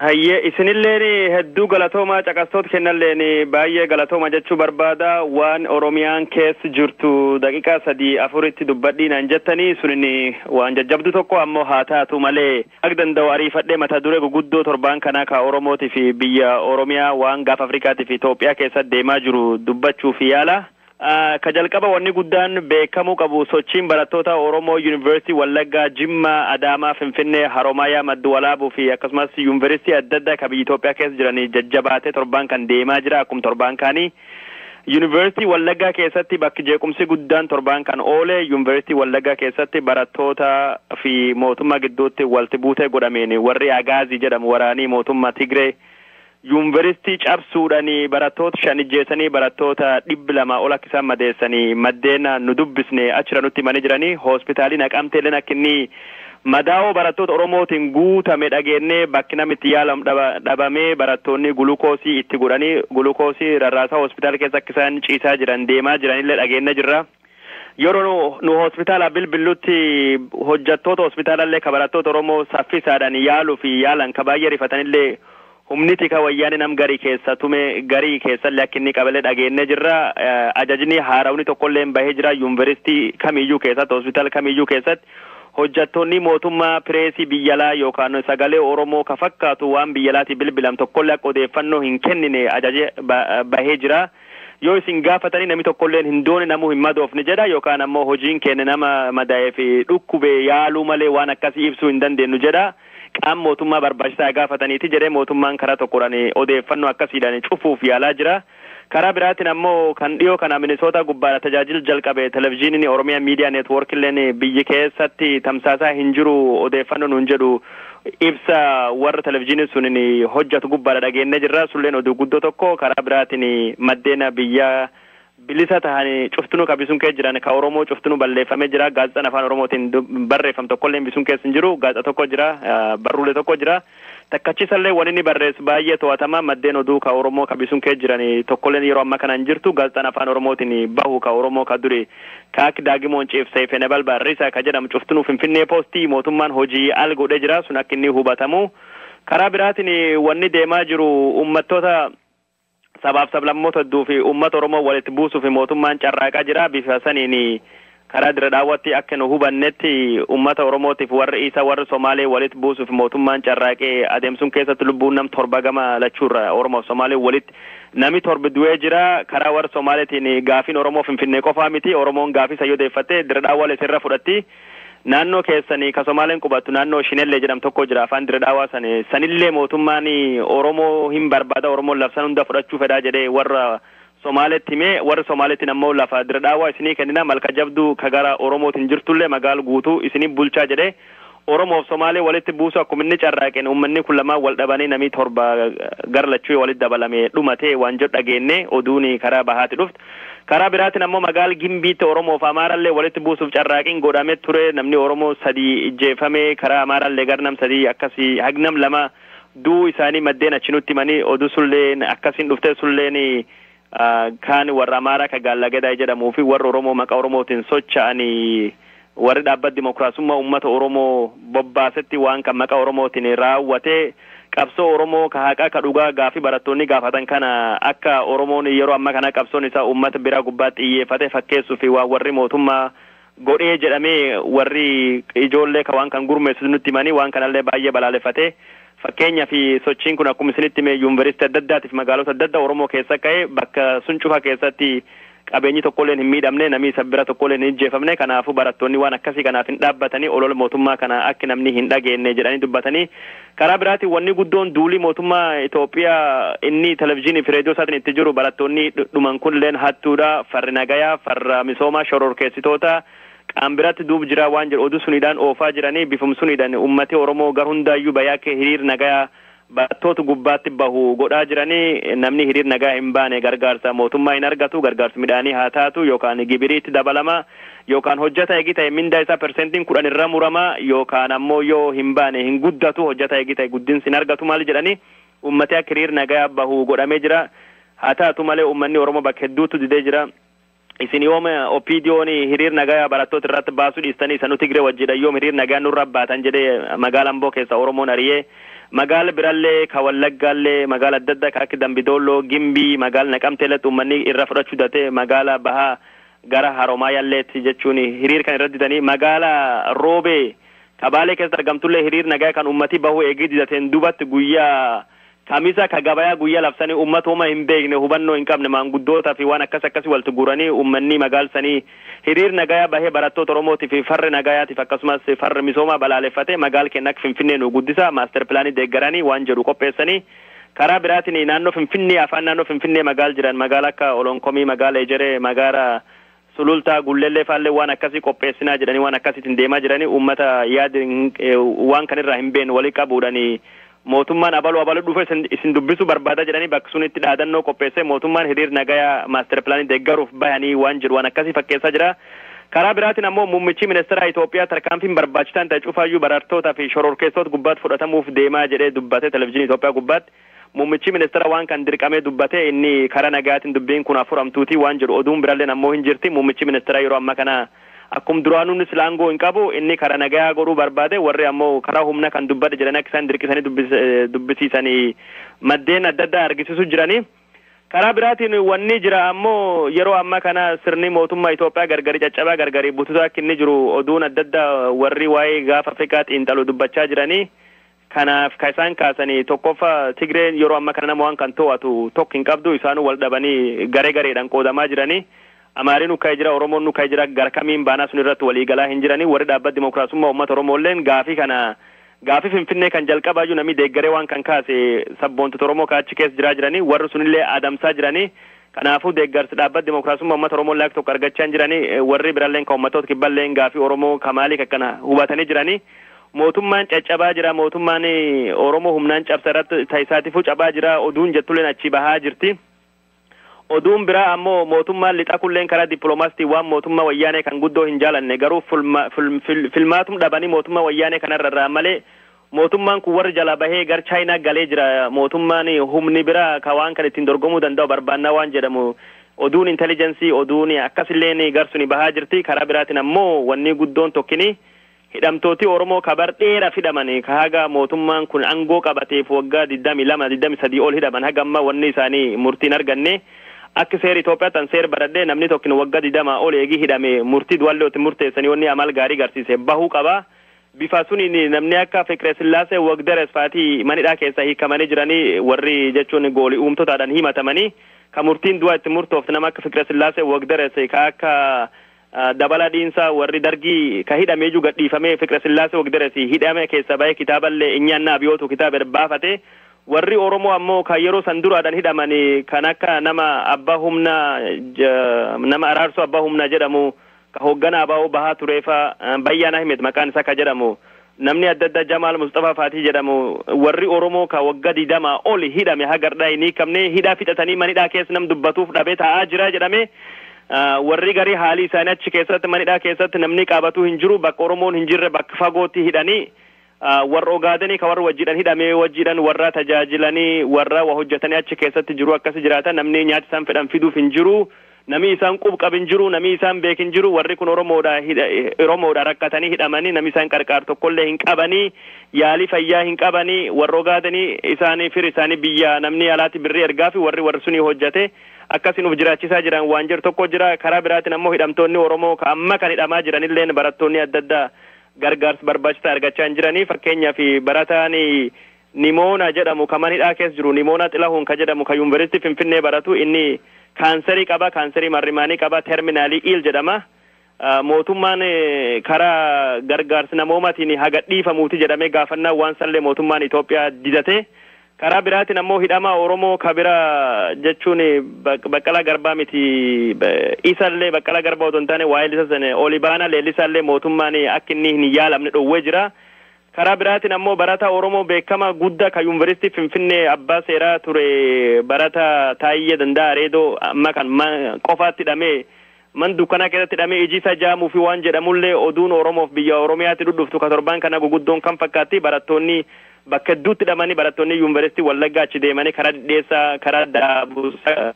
Hayyee, isinilleen hedduu galatoomaa, caqastoota kennalleen baay'ee galatooma jechuu barbaada. Waan Oromiyaan keessa jirtu daqiiqaa 3-4tti dubbadhiinaan jettanii sunin waan jajjabdu tokko ammoo haa taatu malee akka danda'u ariifadhee mata duree guguddoo torbaan kanaa ka Oromootii fi biyya Oromiyaa waan gaafa Afrikaatii fi Itoophiyaa keessatti deemaa jiru dubbachuuf yaala. Ka jalqaba wanni guddaan beekamuu qabu sochiin barattoota Oromoo Yuunivarsiitii Wallaggaa, Jimmaa, Adaamaa, Finfinnee, Haroomayaa, Madda Walaabuu fi akkasumas yuunivarsiitii adda addaa ka biyya Itoophiyaa keessa jiran jajjabaatee torbaan kan deemaa jira akkuma torbaan kaanii. Yuunivarsiitii Wallaggaa keessatti bakki jeequmsi guddaan torbaan kan oole, Yuunivarsiitii Wallaggaa keessatti barattoota fi mootummaa gidduutti walitti buutee godhameen warri Agaazii jedhamu waraanii mootummaa Tigree yuunivarsiitii cabsuudhaan barattoota 5 ijjeessanii barattoota 200 ol akka isaan madeessanii maddeen nu dubbisne achira nutti himanii jiranii. Hospitaalii Naqamteelleen akka inni madaa'oo barattoota Oromootiin guutame dhageennee, bakki namni itti yaalamu dhabamee barattoonni gulukoosii itti godhanii gulukoosii rarraasaa hospitaala keessa akka isaan ciisaa jiran deemaa jiranillee dhageennee jirra. Yeroo nu hospitaala bilbilutti hojjettoota hospitaalallee ka barattoota Oromoo saffisaadhaan yaaluu fi yaalan ka baay'ee rifatanillee humni tika wayyaanee nam garii keessa tume garii keessallee akka inni qabalee dhageennee jirra. Ajajni haarawni tokkollee bahee jira yuunivarsiitii kamiyyuu keessatti, hospitaala kamiyyuu keessatti hojjettoonni mootummaa pireesii biyyalaa yookaan sagalee Oromoo ka fakkaatu waan biyyalaati bilbilam tokkollee akka odeeffannoo hin kennine ajaje bahee jira. Yoo isin gaafatanii namni tokkolleen hin doone, namuu hin madoofne jedha, yookaan ammoo hojiin keenya nama madaa'ee fi dhukkube yaaluu malee waan akkasii ibsuu hin dandeenyu jedha. Qaama mootummaa barbaachisaa gaafataniiti jedhee mootummaan karaa tokkodhaan odeeffannoo akkasiidhaan cufuuf yaalaa jira. Karaa biraatiin ammoo kan dhiyoo kana Minisoota gubbaadha tajaajila jalqabe televizyiiniin Oromiyaa Miidiyaa Neetwoork illeen biyyi keessatti tamsaasaa hin jiru odeeffannoo nuun jedhu ibsa warra televizyiinii sun hojjetu gubbaadha dhageennee jirra. Sulleen oduu guddoo tokko. Karaa biraatiin maddeena biyya bilisa tahanii cuftunuu ka bisuun keessa jiran ka Oromoo cuftunuu balleeffamee jira. Gaazexaan afaan Oromootiin barreeffam tokkollee bisuun keessa hin jiru. Gaazexaa tokko jira, barruulee tokko jira. Takkachiisallee wanni inni barreessu baay'ee to'atama. Maddeen oduu ka Oromoo ka bisuun keessa jiran tokkolleen yeroo ammaa kana hin jirtu. Gaazexaan afaan Oromootiin bahu ka Oromoo ka duri ka akka Daagimoon Ciibsee Fenebal Barrisaa ka jedhamu cuftunuu Finfinnee Poostii mootummaan hojii al godhee jira, sun akka inni hubatamu. Karaa biraatiin wanni deemaa jiru uummattoota sabaaf sablammoota hedduu fi uummata Oromoo walitti buusuuf mootummaan carraaqaa jira. Bifa saniin karaa dira daawwatti akka nu hubannetti uummata Oromootiif warri Isaa warri Somaalee walitti buusuuf mootummaan carraaqee adeemsuun keessatti lubbuun nam 7 gama lachuurra Oromoo fi Somaalee walitti nami 7 du'ee jira. Karaa warra Somaaleetiin gaafiin Oromoo Finfinnee qofaa miti, Oromoon gaafii isa yoo deeffatte dira daawwaa isirra fudhatti. Naannoo keessanii ka Somaaleen qubattu naannoo Shinellee jedhamu tokko jira afaan dira daawwaa sanillee mootummaan Oromoo hin barbaada, Oromoon labsan hunda fudhachuu fedhaa jedhee warra Somaaleetti himee, warra Somaaleetiin ammoo lafa dira daawwaa isinii kennina, malka jabduu ka gara Oromootiin jirtullee magaala guutuu isinii bulchaa jedhee Oromoof Somaalee walitti buusu akkuma inni carraaqeen uummanni kun lamaan wal dhabanii namni 7 gara lachuu walitti dabalame dhumatee waan jedhu dhageenne oduun karaa bahaati dhuftu. Karaa biraatiin ammoo magaala Gimbiitti Oromoof Amaarallee walitti buusuuf carraaqiin godhamee ture, namni Oromoo 3 ijjeefame, karaa Amaarallee gara nam 3 akkasii hagnam 2 duu isaanii maddeen achi nutti himanii oduu sulleen akkasiin dhuftee sulleen kaan warra Amaaraa ka Gaallagadaa jedhamuu fi warra Oromoo maqaa Oromootiin socho'anii warri dhaabbata dimokiraasummaa uummata Oromoo bobbaasetti waan kan maqaa Oromootiin raawwate qabsoo Oromoo ka haqaa ka dhugaa gaafii barattoonni gaafatan kana akka Oromoon yeroo ammaa kana qabsoon isaa uummata biraa gubbaatti xiyyeeffate fakkeessuu fi waan warri mootummaa godhee jedhamee warri ijoollee ka waan kan gurmeessu nutti himanii waan kanallee baay'ee balaaleffate. Fakkeenya fi sochiin kun akkuma isinitti hime yuunivarsiitii adda addaatiif magaalota adda addaa Oromoo keessa ka'e bakka sun cufa keessatti qabeenyi tokkolleen hin miidhamne, namni isa bira tokkolleen hin ijjeefamne. Kanaafuu barattoonni waan akkasii kanaaf hin dhaabbatanii olola mootummaa kana akka namni hin dhageenye jedhanii dubbatanii. Karaa biraatiin wanni guddoon duulii mootummaa Itoophiyaa inni televizyiinii fi reediyoo isaatiin itti jiru barattoonni dhuman kunilleen hattuudha, farri nagayaa, farra misoomaa, shororkeessitoota qaan biratti duub jira waan jedhu oduu suniidhaan oofaa jiranii. Bifum suniidhaan uummati Oromoo gar hundaayyuu bayaa kee hiriir nagayaa barattoota gubbaatti bahu godhaa jiranii. Namni hiriir nagaa hin baane gargaarsa mootummaa hin argatu, gargaarsa midhaanii haa taatu yookaan gibiriitti dabalama yookaan hojjeta eegi ta'e mindaa isaa 10% irra murama yookaan ammoo yoo hin baane hin guddatu hojjeta eegi ta'e guddinsi hin argatu maal jedhanii uummati akka hiriir nagaa bahu godhamee jira. Haa taatu malee uummanni Oromoo bakka hedduutu didee jira. Isin yooma OPDO'n hiriir nagaa barattoota irratti baasuu dhiistanii isa nuti Tigree wajjidha yoom hiriir nagaa nurra baatan jedhee magaalaa Amboo keessa Oromoon ari'ee Magaala birallee ka Wallaggaallee magaala adda addaa ka akka Dambidolloo, Gimbii, magaala Naqamteelletti uummanni irra fudhachuu date magaala bahaa gara Haromaayaalleetti jechuun hiriir kan irratti didanii magaala Roobee kabaalee keessatti argamtullee hiriir nagaa kan uummati bahuu eegii didateen duubatti guyyaa kamisa ka gabayaa guyyaa labsanii uummata homa hin beekne hubannoo hin qabne maanguddootaa fi waan akkas akkasii walitti guuranii uummanni magaalsanii hiriir nagayaa bahee barattoota Oromootii fi farri nagayaatiif akkasumas farri misoomaa balaaleffate magaal keenya akka Finfinnee nu guddisa maaster pilaanii deeggaranii waan jedhu qopheessanii karaa biraatiin naannoo Finfinnee afaan naannoo Finfinnee magaal jiran magaala akka Olonkomii, magaala Ejeree, magaala Sulultaa, Gulleellee faallee waan akkasii qopheessinaa jedhanii waan akkasiitiin deemaa jiranii uummata yaada waan kanirraa hin beekne walii qabuudhanii mootummaan abaluu abaluu dhufe isin dubbisuu barbaada jedhanii bakka sunitti dhaadannoo qopheessee mootummaan hiriir nagayaa maaster pilaanii deeggaruuf bahanii waan jiru waan akkasii fakkeessaa jira. Karaa biraatiin ammoo muummichi ministeera Itoophiyaa tarkaanfiin barbaachisaan ta'e cufaayyuu barattootaa fi shororkeessota gubbaatti fudhatamuuf deemaa jedhee dubbate televizyiinii Itoophiyaa gubbaatti. Muummichi ministeera waan kan dirqamee dubbate inni karaa nagaatiin dubbiin kun afuramtuutii waan jedhu oduun birallee ammoo hin jirti. Muummichi ministeera yeroo ammaa kana akkum duraanuun silaangoo hin qabu inni karaa nagayaa godhuu barbaade warri ammoo karaa humna kan dubbate jedhanii akka isaan dirqisanii dubbisiisanii maddeen adda addaa argisiisuu jiranii. Karaa biraatiin wanni jira ammoo yeroo ammaa kana sirni mootummaa Itoophiyaa gargari caccabaa gargari bututaa akka inni jiru oduun adda addaa warri waa'ee gaafa Afrikaa xiinxalu dubbachaa jiranii. Kanaaf ka isaan kaasanii tokkoffaa Tigreen yeroo ammaa kana nama waan kan to'atu tokko hin qabdu isaanuu wal dhabanii garee gareedhaan qoodamaa jiranii. Amaariin nukka'ee jira, Oromoon nukka'ee jira, gara kamiin baanaa sun irratti waliigalaa hin jiranii warri dhaabbata dimokiraasummaa uummata Oromoolleen gaafii kana gaafii Finfinnee kan jalqabaayyuu namni deeggaree waan kan kaase sabboontota Oromoo kaachi keessa jiraa jiranii warri sunillee adamsaa jiranii. Kanaafuu deeggarsi dhaabbata dimokiraasummaa uummata Oromoo akka tokko argachaa hin jiranii warri biralleen kan uummattoota kibballeen gaafii Oromoo kamaalii akkana hubatanii jiranii. Mootummaan caccabaa jira, mootummaan Oromoo humnaan cabsa irratti ta'isaatiifuu cabaa jira, oduun jettulleen achi bahaa jirti. Oduun biraa ammoo mootummaan lixa kulleen karaa dippiloomaasii waan mootummaa wayyaanee kan guddoo hin jaalanne garuu filmaatum dhabanii mootummaa wayyaanee kanarra malee mootummaan kun warri jala bahee gar Chaayinaa galee jira. Mootummaan humni biraa ka waan kan ittiin dorgomuu danda'u barbaannaa waan jedhamu oduun intelligensii oduun akkasilleen garsuni bahaa jirti. Karaa biraatiin ammoo wanni guddoon tokkini hidhamtooti Oromoo kabar dheeraa hidhaman ka haga mootummaan kun aangoo qabateef waggaa 22 23 ol hidhaman haga ammaa wanni isaanii murtiin arganne. Akka seera Itoophiyaa tan seera baradhee namni tokko waggaa 20 ol eegii hidhame murtii du'alleetti murteessanii wanni amal gaarii garsiise bahuu qaba. Bifa suniin namni akka Fiqiree Sillaasee Wagdares faatii manidhaa keessa hiikamanii jiranii warri jechuun goolii uumtotaadhaan himatamanii ka murtiin du'aa itti murtoofte nama akka Fiqiree Sillaasee Wagdares ka akka Dabala Dhiinsaa warri dargii ka hidhamee jiru gadhiifamee Fiqiree Sillaasee Wagdares hidhame keessa bahee kitaaballee inyaannaa biyootu kitaaba baafate. Warri Oromoo ammoo kan yeroo san duraadhaan hidhamanii kan akka nama abbaa humnaa nama Araarsoo abbaa humnaa jedhamu ka hoogganaa abaa'oo bahaa tureefa Bayyaanaa Himet maqaan isaa ka jedhamu namni adda addaa Jamaal Mustafaa Faatii jedhamu warri Oromoo ka waggaa 20 ol hidhame hagardhaa hin hiikamne hidhaa fixatanii manidhaa keessa nam dubbatuuf dhabee taa'aa jira jedhame. Warri garii haalii isaanii achi keessatti manidhaa keessatti namni qabatuu hin jiru bakka Oromoon hin jirre bakka fagootti hidhanii warra Ogaadanii ka warra wajjiidhaan hidhamee wajjiidhaan warra tajaajilanii warra waa hojjetanii achi keessatti jiru akkasi jiraatan namni nyaata isaan fedhan fiduuf hin jiru namni isaan qub hin jiru namni isaan beek hin jiru warri kun Oromoodha rakkatanii hidhamanii namni isaan qarqaar tokkollee hin qabanii yaalii fayyaa hin qabanii warra Ogaadanii isaanii fir isaanii biyya namni alaatti birrii ergaa fi warri sunii hojjete akkasiin uf jiraachisaa jiran waan jiru tokko jira. Karaa biraatiin ammoo hidhamtoonni Oromoo ka amma kan hidhamaa jiranillee barattoonni adda addaa gargaarsa barbaachisaa argachaa hin jiranii. Fakkeenyaaf barataan Nimoona jedhamu kan manidhaa keessa jiru Nimoona Xilahuun ka jedhamu kan yuunivarsiitii Finfinnee baratu inni kaanserii qaba, kaanserii marrimaanii qaba, terminaalii iil jedhama. Mootummaan karaa gargaarsa namoomaatiin haga dhiifamuuti jedhamee gaafannaa waan sallee mootummaan Itoophiyaa didate. Karaa biraatiin ammoo hidhamaa Oromoo kabira jechuun Baqqalaa Garbaa miti isallee Baqqalaa Garbaa otoo hin taane waa'ee isa sana Olibaanaa Leellisaallee mootummaan akka inni hin yaalamne dhowwee jira. Karaa biraatiin ammoo barataa Oromoo beekamaa guddaa kan yuunivarsiitii Finfinnee abbaa seeraa ture barataa Taayyee Danda'a Reedoo amma kan qofaatti hidhamee man dukkanaa keessatti hidhamee iji isaa jaamuu fi waan jedhamullee oduun Oromoof biyya Oromiyaatti dhudhuftu ka torbaan kana guguddoon kan fakkaatti barattoonni bakka hedduutti hidhamanii barattoonni yuunivarsiitii Wallaggaa achi deemanii karaa Dhidheessaa karaa Daabusaa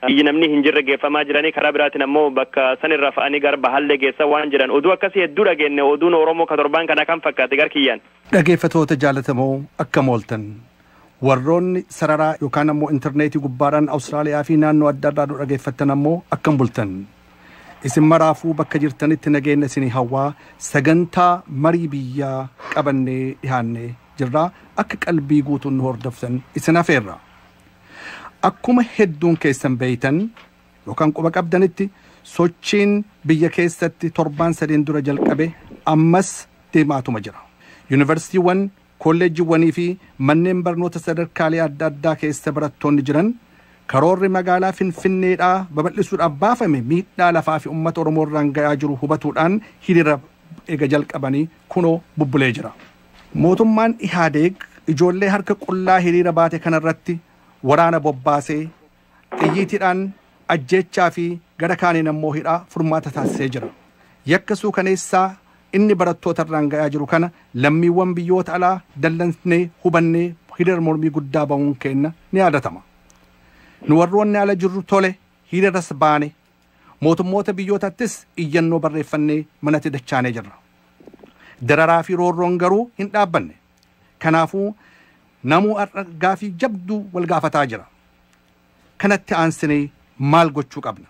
Biyyi namni hin jirre geeffamaa jiranii, karaa biraatiin ammoo bakka sanirra fa'anii gara bahallee geessa waan jiran oduu akkasii hedduu dhageenye. Oduun Oromoo ka torbaan kana kan fakkaate gar kiyyaan. Dhageeffatoota jaalatamoo, akkam ooltan? Warroonni sararaa yookaan ammoo intarneetii gubbaadhaan Awustiraaliyaa fi naannoo adda addaa nu dhageeffattan ammoo akkam bultan? Isin maraafuu bakka jirtanitti nageenya isinii hawwaa, sagantaa marii biyyaa qabannee dhihaannee jirraa, akka qalbii guutuun nu hordoftan isin hafeerra. Akkuma hedduun keessan beeytan yookaan quba qabdanitti, sochiin biyya keessatti torbaan 3n dura jalqabe ammas deemaatuma jira. Yuunivarsiitiiwwan, kolleejjiiwwanii fi manneen barnoota sadarkaalee adda addaa keessa barattoonni jiran karoorri magaalaa Finfinneedhaa babal'isuudhaaf baafame miidhaa lafaa fi uummata Oromoo irraan gahaa jiru hubatuudhaan hiriira eega jalqabanii kunoo bubbulee jira. Mootummaan Ihaadeeg ijoollee harka qullaa hiriira baate kanarratti waraana bobbaasee xiyyiitiidhaan ajjeechaa fi gara kaaniin ammoo hidhaa furmaata taasisee jira. Yakka suukaneessaa inni barattoota irraan gahaa jiru kana lammiiwwan biyyoota alaa dallansnee hubannee hiriira mormii guddaa ba'uun keenya ni yaadatama. Nu warroonni ala jirru tole hiriiras baane, mootummoota biyyootattis iyyannoo barreeffannee manatti dachaanee jirra. Dararaa fi roorroon garuu hin dhaabbanne. Kanaafuu namuu har'a gaafii jabduu wal gaafataa jira. Kanatti aansinee maal gochuu qabna?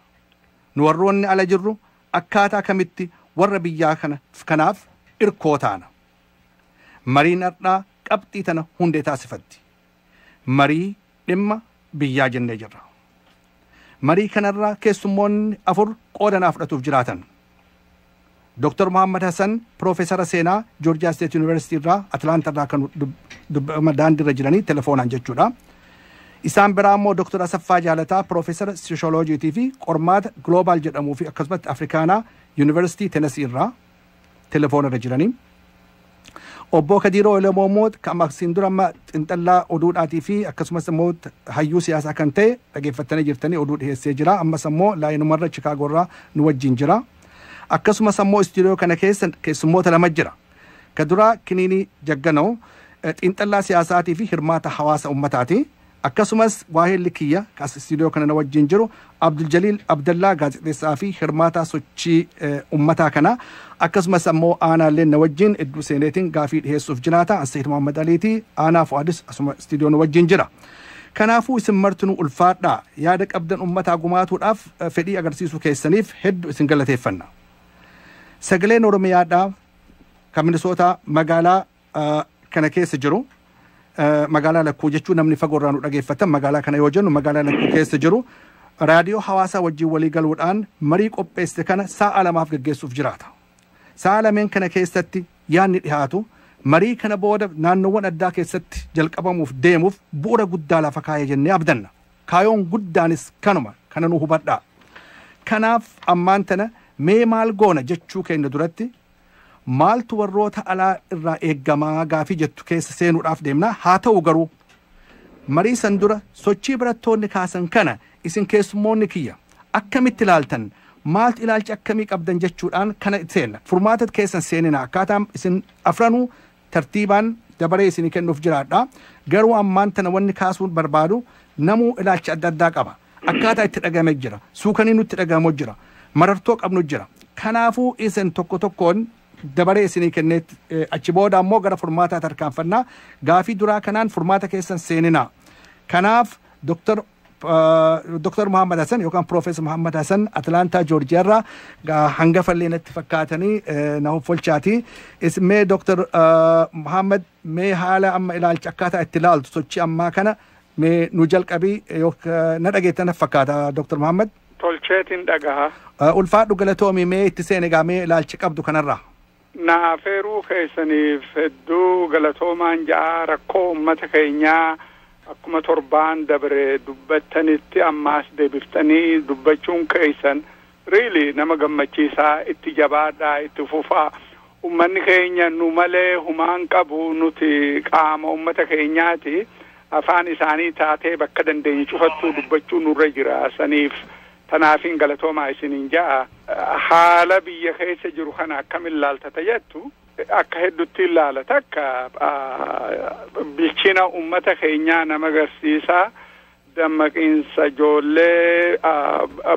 Nu warroonni ala jirru akkaataa kamitti warra biyyaa kana kanaaf irkoo taana? Mariin har'aa qabxii tana hundee taasifatti. Marii dhimma biyyaa jennee jirra. Marii kanarraa keessummoonni afur qooda naa fudhatuuf jiraatan. Dr. Muhammad Hassan, Piroofeesara seenaa Georgia State University irraa, Atlanta irraa kan daandiirra jiranii telefoonaan jechuudha. Isaan biraa immoo Dr. Asaffaa Jaalataa, Piroofeesara Sooshooloojiitii fi qormaata Global jedhamuu fi akkasumatti Afrikaanaa University Tennessee irraa telefoona irra jiranii. Obbo Kadiiroo Elemoo immoo kan asiin dura amma xinxallaa oduudhaatii fi akkasumas immoo hayyuu siyaasaa kan ta'e dhageeffattanii jirtanii, oduu dhiyeessee jira. Ammas immoo laayinumarra Chicago irraa nu wajjin jira. Akkasumas ammoo istuudiyoo kana keessa keessummoota lama jira. Ka duraa Kiniinii Jagganoo, xiinxallaa siyaasaatii fi hirmaata hawaasa ummataati. Akkasumas waa'ee kiyya as istuudiyoo kana na wajjin jiru Abdul Jaliil Abdallaa, gaazexeessaa fi hirmaataa sochii ummataa kana. Akkasumas ammoo aanaallee na wajjin iddoo seeneetiin gaafii dhiyeessuuf jiraata. Anseet Muhammad Aliiti, aanaa Fu'aadis asuma istuudiyoo na wajjin jira. Kanaafuu isin martinuu ulfaadhaa, yaada qabdan ummataa gumaatuudhaaf fedhii agarsiisuu keessaniif hedduu isin galateeffanna. Sagaleen Oromiyaadhaa kan Minisootaa magaalaa kana keessa jiru, magaalaa lakkuu jechuun namni fagoo irraa nu dhageeffatan, magaalaa kana yoo jennu magaalaa lakkuu keessa jiru, raadiyoo hawaasaa wajjin walii galuudhaan marii qopheesse kana sa'a 2f geggeessuuf jiraata. Sa'a lameen kana keessatti yaadni dhihaatu marii kana booda naannoowwan addaa keessatti jalqabamuuf deemuuf bu'uura guddaa lafa kaayee jennee abdanna. Kaayoon guddaanis kanuma, kana nu hubadhaa. Kanaaf ammaan tana mee maal goona jechuu keenya duratti maaltu warroota alaa irraa eeggamaa gaafii jettu keessa seenuudhaaf deemna. Haa ta'u garuu marii san dura sochii barattoonni kaasan kana isin keessummoonni kiyya akkamitti ilaaltan, maaltu ilaalcha akkamii qabdan jechuudhaan kana seenna. Furmaata keessan seenina, akkaataa isin afranuu tartiibaan dabaree isinii kennuuf jiraadha. Garuu ammaan tana wanni kaasuun barbaadu, namuu ilaalcha adda addaa qaba. Akkaataa itti dhagame jira. Suukanii nutti dhagahamu jira. Marartoo qabnu jira. Kanaafuu isin tokko tokkoon dabaree isinii kenneet achi booda ammoo gara furmaataa tarkaanfannaa. Gaafii duraa kanaan furmaata keessan seeninaa. Kanaaf Dr. Muhammad Hassan yookaan Profeesar Muhammad Hassan Atlaantaa Joorjiyaa irraa hangafallee natti fakkaatanii na hoffolchaati. Mee Dr. Muhammad, mee haala amma ilaalcha akkaataa itti ilaaltu sochii ammaa kana mee nu jalqabii. Na dhageettan fakkaata, Dr. Muhammad? Tolcheetiin dhagaha. Ulfaadhu, galatoomii. Mee itti seene egaa, mee ilaalcha qabdu kanarraa. Na afeeruu keessaniif hedduu galatoomaan ja'a. Rakkoo uummata keenyaa akkuma torbaan dabre dubbattanitti ammaas deebiftanii dubbachuun keessan really nama gammachiisaa. Itti jabaadhaa, itti fufaa. Ummanni keenya nu malee humaan qabu, nuti qaama ummata keenyaati. Afaan isaanii taatee bakka dandeenye cufattuu dubbachuu nurra jira. Saniif tanaafin galatoomaa isiniin ja'a. Haala biyya keessa jiru kana akkam ilaaltata jettu, akka hedduutti ilaala. Takka bilchina ummata keenyaa nama agarsiisaa. Dammaqiinsa ijoollee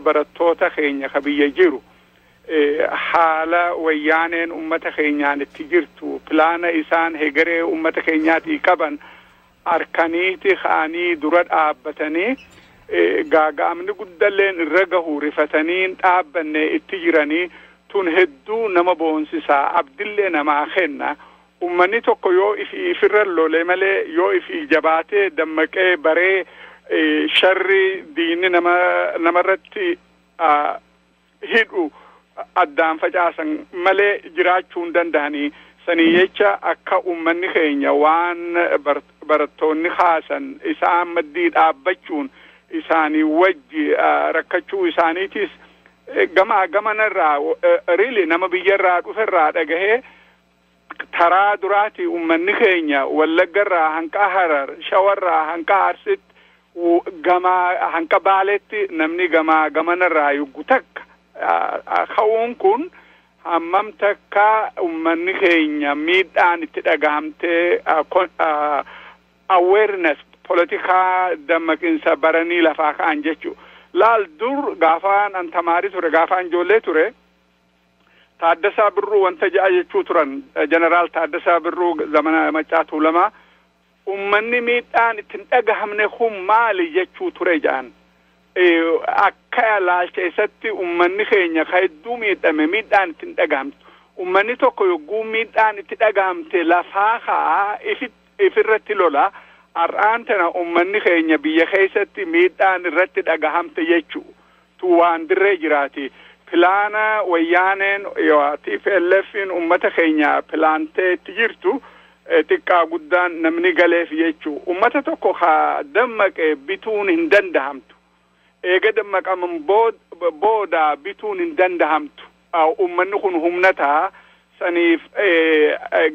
barattoota keenya ka biyya jiru, haala Wayyaaneen ummata keenyaan itti jirtu, pilaana isaan hegeree ummata keenyaatii qaban arkaniiti ka'anii dura dhaabbatanii, gaaga'amni guddalleen irra gahu rifatanii dhaabbanne itti jiranii tun hedduu nama boonsisaa, abdillee namaa kenna. Ummanni tokko yoo ifi ifirra lole malee, yoo ifi jabaatee dammaqee baree sharri diinni nama namarratti hidhu addaan facaasan malee jiraachuu hin danda'anii. Sanii jecha akka ummanni keenya waan barattoonni kaasan isaan maddii dhaabbachuun isaanii wajji rakkachuu isaaniitis gama gamanarraa really nama biyyarraa dhuferraa dhagahee, taraa duraati ummanni keenya Wallaggarraa hanqa Harar, Shawarraa hanqa Arsitti, gama hanqa Baaletti namni gamaa gamanarraa yuggu takka ka'uun kun hammam takka ummanni keenya miidhaan itti dhagahamtee awareness politikaa dammaqinsa baranii lafaa ka'an jechuu. Laal, dur gaafaan an tamaarii ture, gaafaan ijoollee ture, Taaddasaa Birruu wanta ja'a jechuu turan, Jeneraal Taaddasaa Birruu zamana Maccaa Tuulamaa, "Ummanni miidhaan ittiin dhagahamne kun maali?" jechuu ture ja'an. Akka laalcha isatti ummanni keenya ka hedduu miidhame miidhaan ittiin dhagahamtu. Ummanni tokko yogguu miidhaan itti dhagahamte lafaa ka'aa ifirratti lola. Har'aan tana ummanni keenya biyya keessatti miidhaan irratti dhagahamte jechuu tu waan dirree jiraati. Pilaana Wayyaaneen TPLFin ummata keenya pilaantee itti jirtu xiqqaa guddaan namni galeef jechuu. Ummata tokko ka dammaqe bituun hin dandahamtu. Eega dammaqaman booda bituun hin dandahamtu. Ummanni kun humna ta'a. Saniif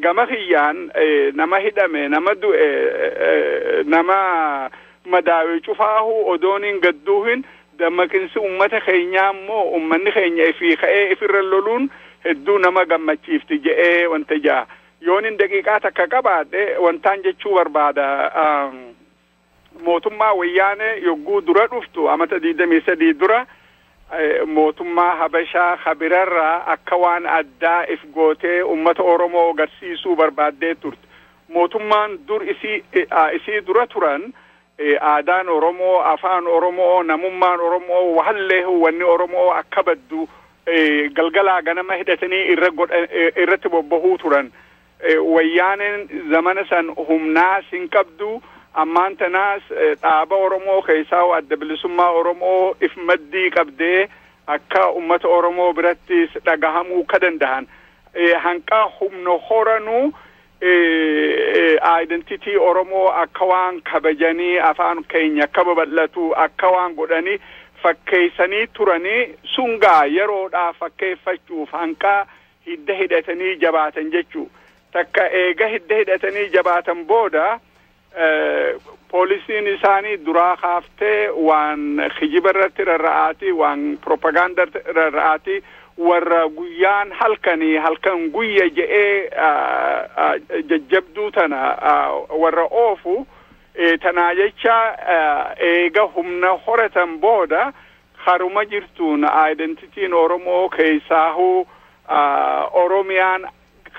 gama kiyyaan nama hidhame, nama du'e, nama madaawe cufaahu odoon hin gadduuhin, dammaqinsi ummata keenyaa immoo ummanni keenya ifii ka'ee ifirra loluun hedduu nama gammachiifti je'ee wanta ja'a. Yoonin daqiiqaa takka qabaadhe, wantaan jechuu barbaada. Mootummaa Wayyaanee yogguu dura dhuftu amata 23 dura, mootummaa Habashaa kabirarraa akka waan addaa if gootee ummata Oromoo agarsiisuu barbaaddee turte. Mootummaan dur isii dura turan aadaan Oromoo, afaan Oromoo, namummaan Oromoo, wahallee wanni Oromoo akka baddu galgalaa ganama hidhatanii irratti bobbahuu turan. Wayyaaneen zamana san humnaas hin qabdu. Ammaan tanaas dhaaba Oromoo keessaa Adda Bilisummaa Oromoo if maddii qabdee akka ummata Oromoo birattis dhagahamuu ka danda'an. Hanqa humna horanuu identity Oromoo akka waan kabajanii, afaan keenya akka babal'atu akka waan godhanii fakkeessanii turanii sungaa yeroodhaaf fakkeeffachuuf hanqa hidda hidhatanii jabaatan jechuu. Takka eega hidda hidhatanii jabaatan booda poolisiin isaanii duraa kaaftee waan kijiba irratti rarra'aati, waan propaganda rarra'aati, warra guyyaan halkanii halkan guyya je'ee jajjabduu tana warra oofu. Tanaa jecha eega humna horatan booda haruma jirtuun identityn Oromoo keessaahuu Oromiyaan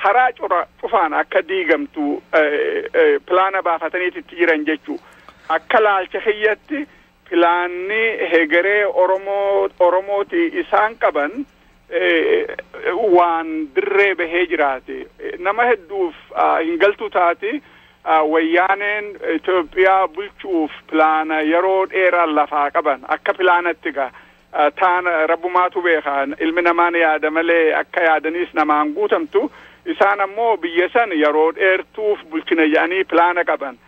karaa cufaan akka diigamtu pilaana baafataniit itti jiran jechuu. Akka laalcha kiyyatti pilaanni hegeree Oromoo Oromooti isaan qaban waan dirree bahee jiraate. Nama hedduuf hin galtu taati. Wayyaaneen Itoophiyaa bulchuuf pilaana yeroo dheeraa lafaa qaban akka pilaanatti gaa taan rabbumaatu beeka, ilmi namaan yaada malee akka yaadaniis namaan guutamtu. Isaan ammoo biyya san yeroo dheertuuf bulchina jedhanii pilaana qaban.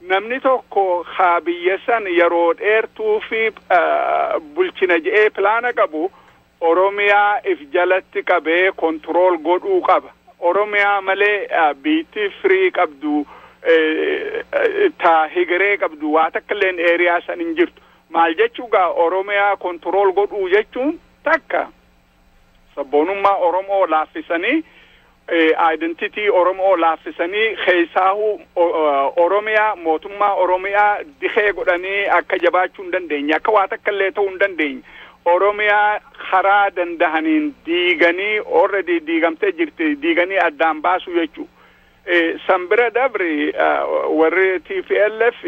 Namni tokko haa biyya san yeroo dheertuu fi bulchina jedhee pilaana qabu Oromiyaa if jalatti qabee control godhuu qaba. Oromiyaa malee biitti firii qabdu, ta higiree qabdu waa takka illeen area san hin jirtu. Maal jechuu gaa, Oromiyaa control godhuu jechuun takka sabboonummaa Oromoo laaffisanii Identity Oromoo laaffisanii, keessaahuu Oromiyaa, mootummaa Oromiyaa dikee godhanii akka jabaachuu hin dandeenye, akka waa takka illee ta'uu hin dandeenye. Oromiyaa karaa dandahaniin diiganii, already diigamtee jirti, diiganii addaan baasuu jechuu. San bira dabri warri TPLF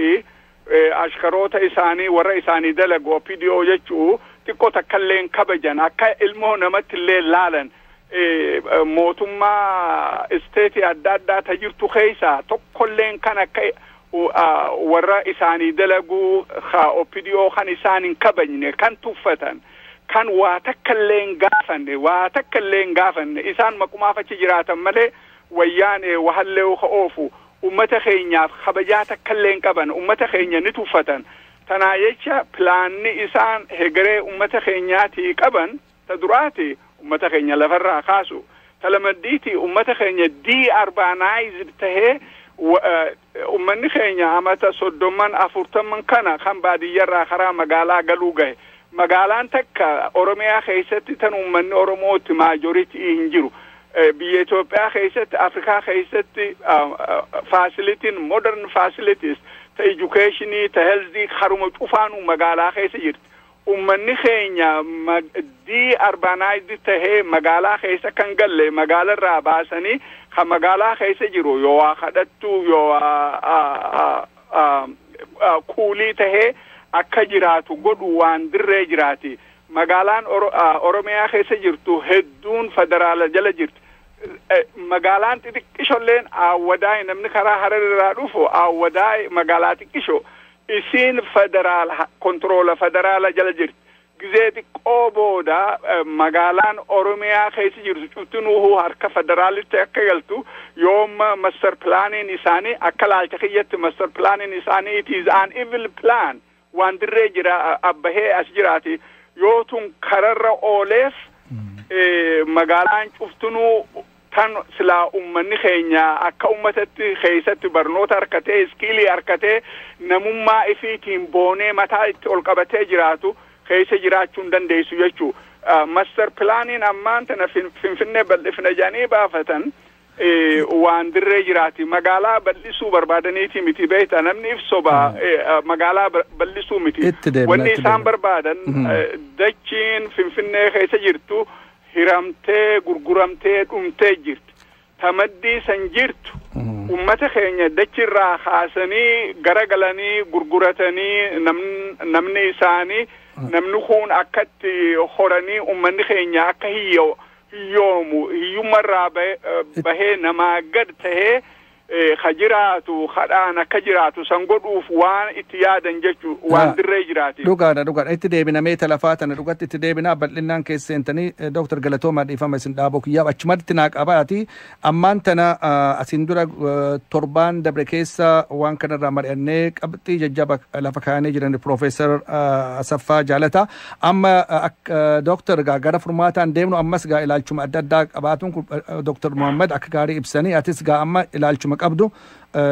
ashkaroota isaanii, warra isaanii dalagu, OPDO jechuu, xiqqoo takkallee hin kabajan, akka ilmoo namatti illee laalan. Mootummaa state adda addaa ta jirtu keessa tokkolleen kan akka warra isaanii dalaguu OPDO kan isaan hin kabajne, kan tuffatan, kan waa takkallee hin gaafanne, waa takkallee hin gaafanne. Isaan maqumaaf achi jiraatan malee wayyaan wahallee ka oofu ummata keenyaaf kabajaa takkallee hin qaban, ummata keenya ni tuffatan. Tanaa jecha planni isaan hegeree ummata keenyaatii qaban, ta duraati ummata keenya lafarraa kaasu, ta lamaddiiti ummata keenya de-urbanized tahee, ummanni keenya amata 30, 40 kana kan baadiyyarraa karaa magaalaa galuu gahe. Magaalaan takka Oromiyaa keessatti tan ummanni Oromootti majority hin jiru. Biyya Itoophiyaa keessatti, Afrikaa keessatti facilityn, modern facilities ta educationii, ta healthii, haruma cufaanuu magaalaa keessa jirti. Ummanni keenya de-urbanized tahee magaalaa keessa kan galle magaalarraa baasanii, kan magaalaa keessa jiru yoo waa kadhattu, yoo waa kuulii tahee akka jiraatu godhu waan dirree jiraati. Magaalaan Oromiyaa keessa jirtu hedduun federaala jala jirti. Magaalaan xixiqqisholleen Awwadaay, namni karaa Harar irraa dhufu Awwadaay magaalaa xiqqisho, isiin federaala control federaala jala jirti. Gizee xiqqoo booda magaalaan Oromiyaa keessa jirtu cuftinuuhu harka federaalitti akka galtu yooma master planiin isaanii, akka laalcha kiyyatti master planiin isaanii, it is an evil plan, waan dirree jira abbahee as jiraati. Yoo tun kararra ooleef, magaalaan cuftunuu tan silaa ummanni keenya akka ummatatti keessatti barnoota harkatee, skillii harkatee, namummaa ifiitiin boonee mataa itti ol qabatee jiraatu keessa jiraachuu hin dandeessu jechuu. Master planiin ammaan tana Finfinnee bal'ifna jedhanii baafatan waan dirree jiraati. Magaalaa bal'isuu barbaadaniiti miti, beekta, namni ibsoba magaalaa bal'isuu miti. Wanni isaan barbaadan dachiin Finfinnee keessa jirtu hiramtee, gurguramtee dhumtee jirti. Tamaddii san jirtu ummata keenya dachirraa kaasanii garagalanii gurguratanii, namni isaanii, namni kun akkatti horanii, ummanni keenya akka hiyyoomu, hiyyummarraa bahee namaa gad tahee ka jiraatu, kadhaan akka jiraatu san godhuuf waan itti yaadan jechu, waan dirree jiraati. Dhugaadha, dhugaadha. Itti deebina meeta lafaa tana dhugatti itti deebinaa bal'inaan keessa seentanii. Dooktar, galatoomaa, dhiifama isin dhaabuu kiyyaaf. Achumatti naa qabaati. Ammaan tana asiin dura torbaan dabre keessa waan kanarraa mari'annee qabxii jajjaba lafa kaa'anii jiran Piroofeesar Asaffaa Jaalataa. Amma Dooktar gaa gara furmaataan deemnu, ammas gaa ilaalchuma adda addaa qabaatuun kun Dooktar Muhammad akka gaarii ibsanii, atis gaa amma ilaalchuma qabdu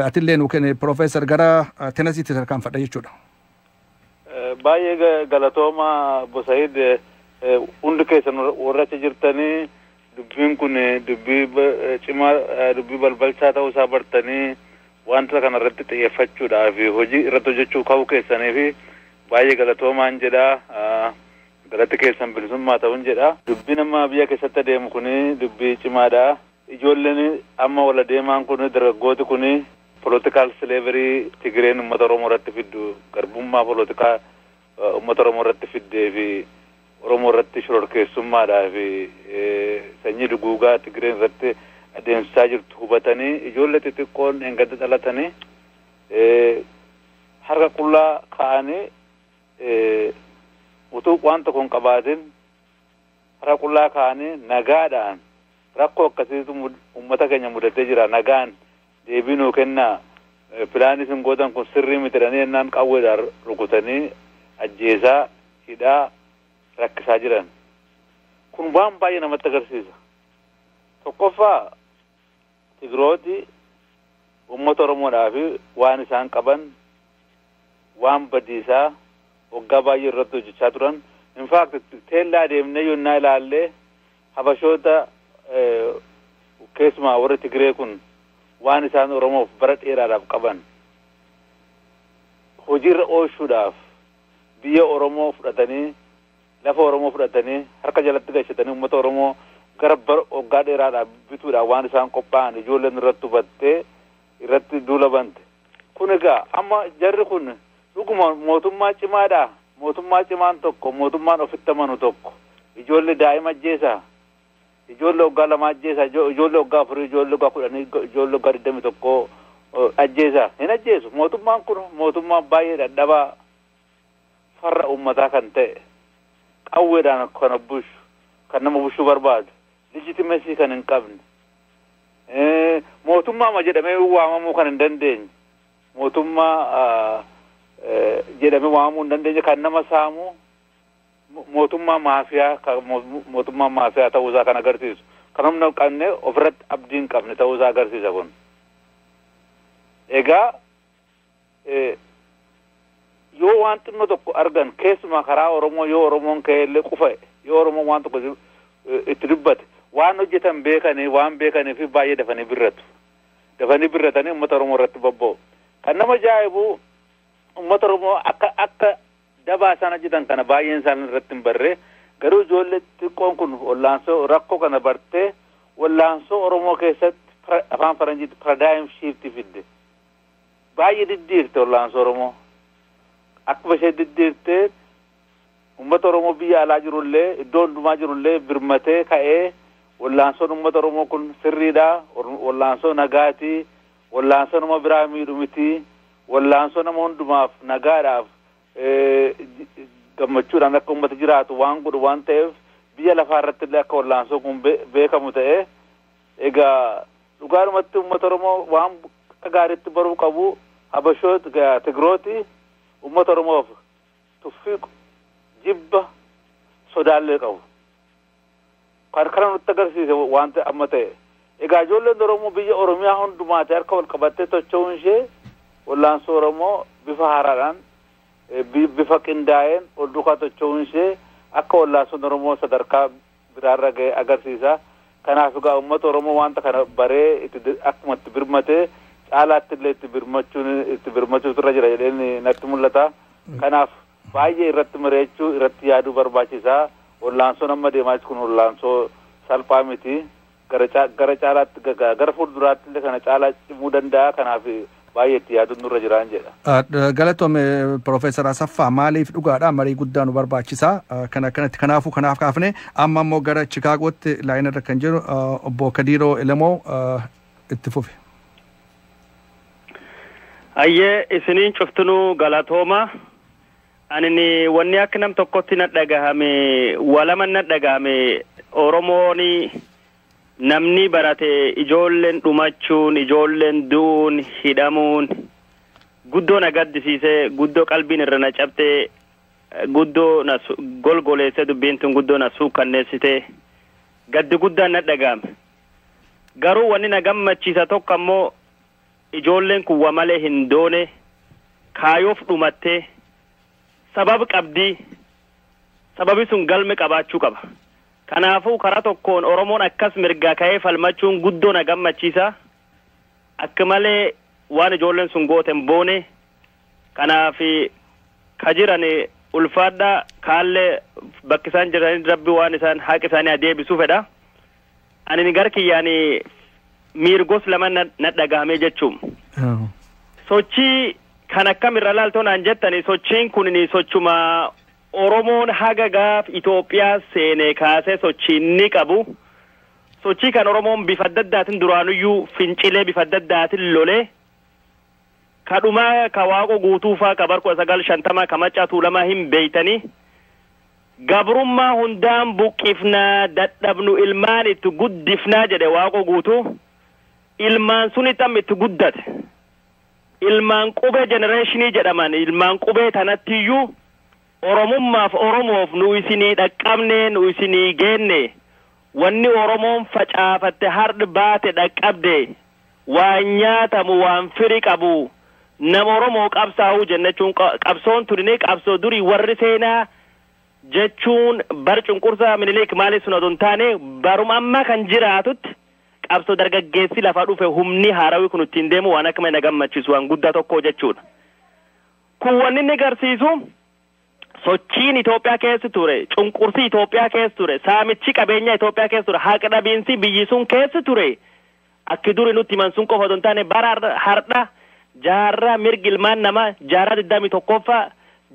atillee nuu kenne. Piroofeesar, gara Tenesiitti tarkaanfadha jechuudha. Baay'ee galatooma, Bosaid. Hundi keessan warra achi jirtanii dubbiin kun dubbii cimaa, dubbii balbalchaa ta'uu isaa bartanii wanta kana irratti xiyyeeffachuudhaaf hojii irratti hojjechuu ka'uu keessanii fi baay'ee galatoomaan jedha. Galatti keessan bilisummaa ta'uun jedha. Dubbiin amma biyya keessatti adeemu kun dubbii cimaadha. Ijoolleen amma wala deemaan kun, dargaggooti kun, political slavery Tigireen uummata Oromoo irratti fiddu, garbummaa polotikaa uummata Oromoo irratti fiddee fi Oromoo irratti shororkeessummaadhaa fi sanyii duguugaa Tigireen irratti adeemsisaa jirtu hubatanii, ijoollee xixiqqoon engadda dhalatanii harka qullaa ka'anii, utuu waan tokko hin qabaatin harka qullaa ka'anii nagaadhaan, rakkoo akkasiitu uummata keenya mudatee jira, nagaan deebii nuu kennaa, plan isin gootan kun sirrii miti jedhanii jennaan qawweedhaan rukutanii ajjeesaa, hidhaa, rakkisaa jiran. Kun waan baay'ee namatti agarsiisa. Tokkoffaa, Tigirooti uummata Oromoodhaa fi waan isaan qaban waan badiisaa waggaa baay'ee irratti hojjechaa turan. In fact, teellaa deemnee yonnaa ilaallee habashoota Keessumaa warri Tigiree kun waan isaan Oromoof bara dheeraadhaaf qaban hojiirra oolchuudhaaf biyya Oromoo fudhatanii, lafa Oromoo fudhatanii, harka jalatti galchatanii uummata Oromoo gara bara waggaa dheeraadhaaf bituudhaaf waan isaan qophaa'an ijoolleen irratti hubattee irratti duula bante. Kun egaa amma jarri kun dhuguma mootummaa cimaadha. Mootummaa cimaan tokko, mootummaan ofitti amanu tokko ijoollee daa'ima ajjeesaa, ijoollee waggaa 2 ajjeesaa, ijoollee waggaa 4, ijoollee waggaa 10, ijoollee waggaa 21 ajjeesaa hin ajjeesu. Mootummaan kun mootummaa baay'ee dadhabaa, farra uummataa kan ta'e, qawweedhaan kan bushu, kan nama bushuu barbaadu, legitimacy kan hin qabne, mootummaa jedhamee waamamuu kan hin dandeenye, mootummaa jedhamee waamamuu hin dandeenye, kan nama saamu, mootummaa maafiyaa, mootummaa maafiyaa ta'uusaa kan agarsiisu, kan humna hin qabne, ofirratti abdii hin qabne ta'uusaa agarsiisa kun. Egaa yoo waan xinnoo tokko argan, keessumaa karaa Oromoo, yoo Oromoon ka'ee illee qufa'e, yoo Oromoon waan tokko itti dubbate, waan hojjetan beekanii, waan beekanii fi baay'ee dafanii birratu. Dafanii birratanii uummata Oromoo irratti bobba'u. Kan nama ajaa'ibu, uummata Oromoo akka dabaa isaan hojjetan kana baay'een isaanii irratti hin barree, garuu ijoollee xiqqoon kun wallaansoo rakkoo kana bartee wallaansoo Oromoo keessatti afaan Faranjiitti paradigm shift fidde. Baay'ee diddiirte wallaansoo Oromoo. Akkuma ishee diddiirtee uummata Oromoo biyya alaa jirullee, iddoo hundumaa jirullee birmatee ka'ee, wallaansoon uummata Oromoo kun sirriidha, wallaansoo nagaatii, wallaansoo nama biraa miidhu miti, wallaansoo nama hundumaaf nagaadhaaf gammachuudhaan akka uummata jiraatu waan godhu waan ta'eef, biyya lafaa irratti illee akka wallaansoo kun beekamu ta'e. Egaa dhugaadhumatti uummata Oromoo waan akka gaariitti baruu qabu, Habashoota Tigirooti uummata Oromoof tuffii, jibba, sodaallee qabu. Kan kana nutti agarsiise wanta amma ta'e. Egaa ijoolleen Oromoo biyya Oromiyaa hundumaati harka wal qabattee socho'uun ishee wallaansoo Oromoo bifa haaraadhaan, bifa qindaa'een ol duukaa socho'uun ishee akka wallaansoon Oromoo sadarkaa biraarra ga'e agarsiisa. Kanaaf egaa uummata Oromoo wanta kana baree akkuma itti birmatee caalaatti illee itti birmachuutu irra jira jedheen natti mul'ata. Kanaaf baay'ee irratti mari'achuu, irratti yaaduu barbaachisaa. Wallaansoon amma deemaa jiru kun wallaansoo salphaa miti. Gara caalaatti, gara fuulduraatti illee kana caalaa cimuu danda'a. Kanaaf baay'ee itti yaaduun nurra jiraan jedha. Galatoomi, Profeesar Asaffaa. Maaliif dhugaadha, marii guddaa nu barbaachisaa kana akkanatti. Kanaafuu kanaaf kaafne. Amma immoo gara Chikaagootti line irra kan jiru obbo Kadiiroo Elemoo itti fufe. Ayyee, isiniin cuftunuu galatooma. Ani wanni akka nam tokkotti na dhagahame walama na dhagahame. Oromoon namni barate ijoolleen dhumachuun, ijoolleen du'uun, hidhamuun guddoo na gaddisiise, guddoo qalbiin irra na cabte, guddoo na golgoleesse, dubbiin tun guddoo na suukanneessite, gaddi guddaan na dhagahame. Garuu wanni na gammachiisa tokko ammoo, ijoolleen kun wa malee hin doone, kaayoof dhumattee sabab qabdii, sababi sun galme qabaachuu qaba. Kanaafuu karaa tokkoon Oromoon akkas mirgaa ka'ee falmachuun guddoo na gammachiisa. Akka malee waan ijoolleen sun gooten boone. Kanaaf ka jiran ulfaadha, kaallee bakki isaan jiran Rabbi waan isaan haqa isaanii adeebisuu fedha. Ani gar kiyyaan miirgos lama na dhagahame jechuun. Sochii kan akkam irra laaltoo naan jettani, sochiin kun sochuma Oromoon haga gaaf Itoophiyaa seenee kaasee sochii ni qabu. Sochii kan Oromoon bifa adda addaatiin duraanuyyuu fincilee, bifa adda addaatiin lolee, kadhumaa ka Waaqoo Guutuufaa ka bar 1950 ka Maccaa Tuulamaa hin beeytanii. Gabrummaa hundaan buqqifnaa, dadhabnu ilmaan itti guddifnaa jedhe Waaqoo Guutuu. Ilmaan sunitti amma itti guddate. Ilmaan qubee generation jedhaman, ilmaan qubee tanattiyyuu Oromummaaf Oromoof nu isinii dhaqqabne, nu isinii geenne, wanni Oromoon facaafatte hardhi baate dhaqqabde, waan nyaatamu, waan firi qabu, nama Oromoo qabsaa'uu jennachuun. Qabsoon tunini qabsoo durii warri seenaa jechuun bar cunqursaa Minilik maali sun odoo hin taane, baruma ammaa kan jiraatutti Qabsoo dargaggeessi lafa dhufe humni haarawii kun ittiin deemu waan akka na gammachiisu waan guddaa tokko jechuudha. Kun wanni inni agarsiisu sochiin Itoophiyaa keessa ture, cunqursi Itoophiyaa keessa ture, saamichi qabeenya Itoophiyaa keessa ture, haqa dhabiinsi biyyi sun keessa ture. Akki duri nutti himan sun qofa otoo hin taane bara har'a jaarraa mirgi ilmaan namaa jaarraa 21ffaa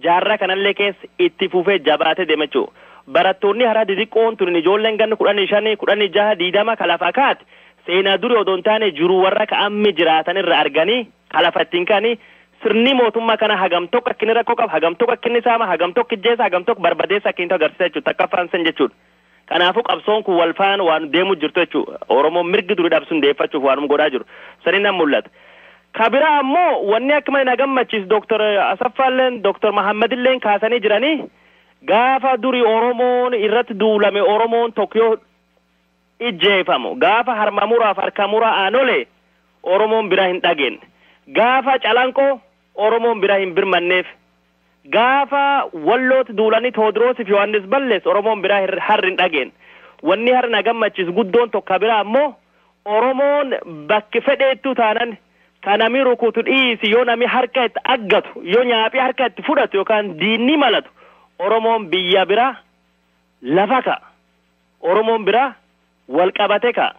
jaarraa kanallee keessa itti fufee jabaatee deema jechuudha. Barattoonni haaraa xixiqqoon tun ijoolleen ganna 15, 16, 20 ka lafa kaate seenaa duri odoo hin taane jiru warra ka ammi jiraatan irra arganii ka lafa ittiin ka'anii sirni mootummaa kana hagam tokko akka inni rakkoo qabu, hagam tokko akka inni saama, hagam tokko ijjeessa, hagam tokko barbadeessa akka inni agarsiisa jechuudha. Takkaffaan san jechuudha. Kanaafuu qabsoon kun wal faana waan deemu jirtu jechuudha. Oromoon mirgi durii dhabsuun deeffachuuf waanuma godhaa jiru. Saniin nan mul'ata. Kabira ammoo wanni akka malee na gammachiisu Dooktar Asaffaalleen Dooktar Mahammadilleen kaasanii jiranii gaafa duri Oromoon irratti duulame Oromoon tokko yoo ijjeefamu gaafa harma muraaf harka muraa aanolee Oromoon bira hin dhageenye. Gaafa calanqoo Oromoon bira hin birmanneef. Gaafa wallooti duulanii Tewoodiroosiif Yohaannis ballees Oromoon bira harri hin dhageenye. Wanni har'a na gammachiisu guddoon tokko bira ammoo Oromoon bakki fedheettuu taanan ka nami rukutu dhiisi yoo nami harka itti aggatu yoo nyaaphii harka itti fudhatu yookaan diinni malatu Oromoon biyya bira lafa ka'a. Oromoon bira wal qabate ka'a.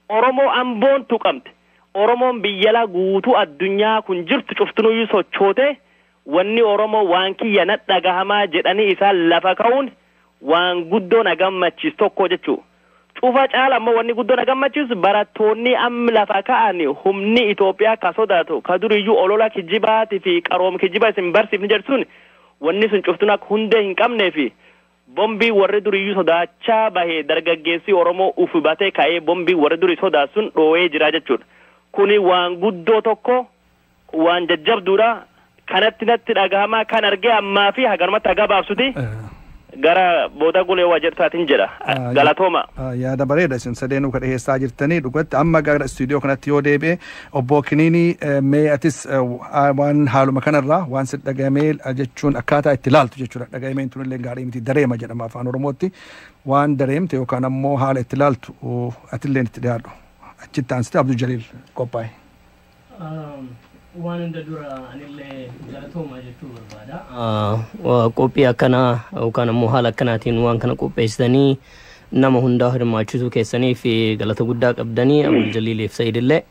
Oromoo amboon tuqamte. Oromoon biyya laa guutuu addunyaa kun jirtu cuftunuyyuu sochoote wanni Oromoo waan kiyya na dhagahamaa jedhanii isaan lafa ka'uun waan guddoo na gammachiisu tokko jechuudha. Cufa caala ammoo wanni guddoo na gammachiisu barattoonni amma lafa ka'an humni Itoophiyaa ka sodaatu ka duriyyuu olola kijibaatii fi qaroom kijiba isin barsiifni jedhu sun wanni sun cuftuun akka hundee hin qabnee fi bombii warri duriyyuu sodaachaa bahee dargaggeessi Oromoo ufubatee ka'ee bombii warri durii sodaatu sun dhoo'ee jira jechuudha. Kuni waan guddoo tokko waan jajjabduudha. Kanatti natti dhagahamaa kan argee ammaa fi haganumatti haga baabsuti. Gara booda gulee waa jirtaatiin jedha. Galatooma. Yaada bareeda isin sadeenuu ka dhiyeessaa jirtanii dhugatti amma gara istuudiyoo kanatti yoo deebi'e obbo Kiniinii mee atis waan haaluma kanarraa waan si dhagahamee jechuun akkaataa itti ilaaltu jechuudha. Dhagahameen tunillee gaarii miti dareema jedhama afaan Oromootti waan dareemte yookaan ammoo haala itti ilaaltu atillee itti dhiyaadhu. Achitti aansite Abdul Jaliil qophaa'e. Waan hunda dura anillee galatooma jechuu barbaada. Qophii akkanaa yookaan ammoo haala akkanaatiin waan kana qopheessitanii nama hundaa hirmaachisuu keessanii fi galata guddaa qabdanii Abdul Jaliiliif Sa'iidillee.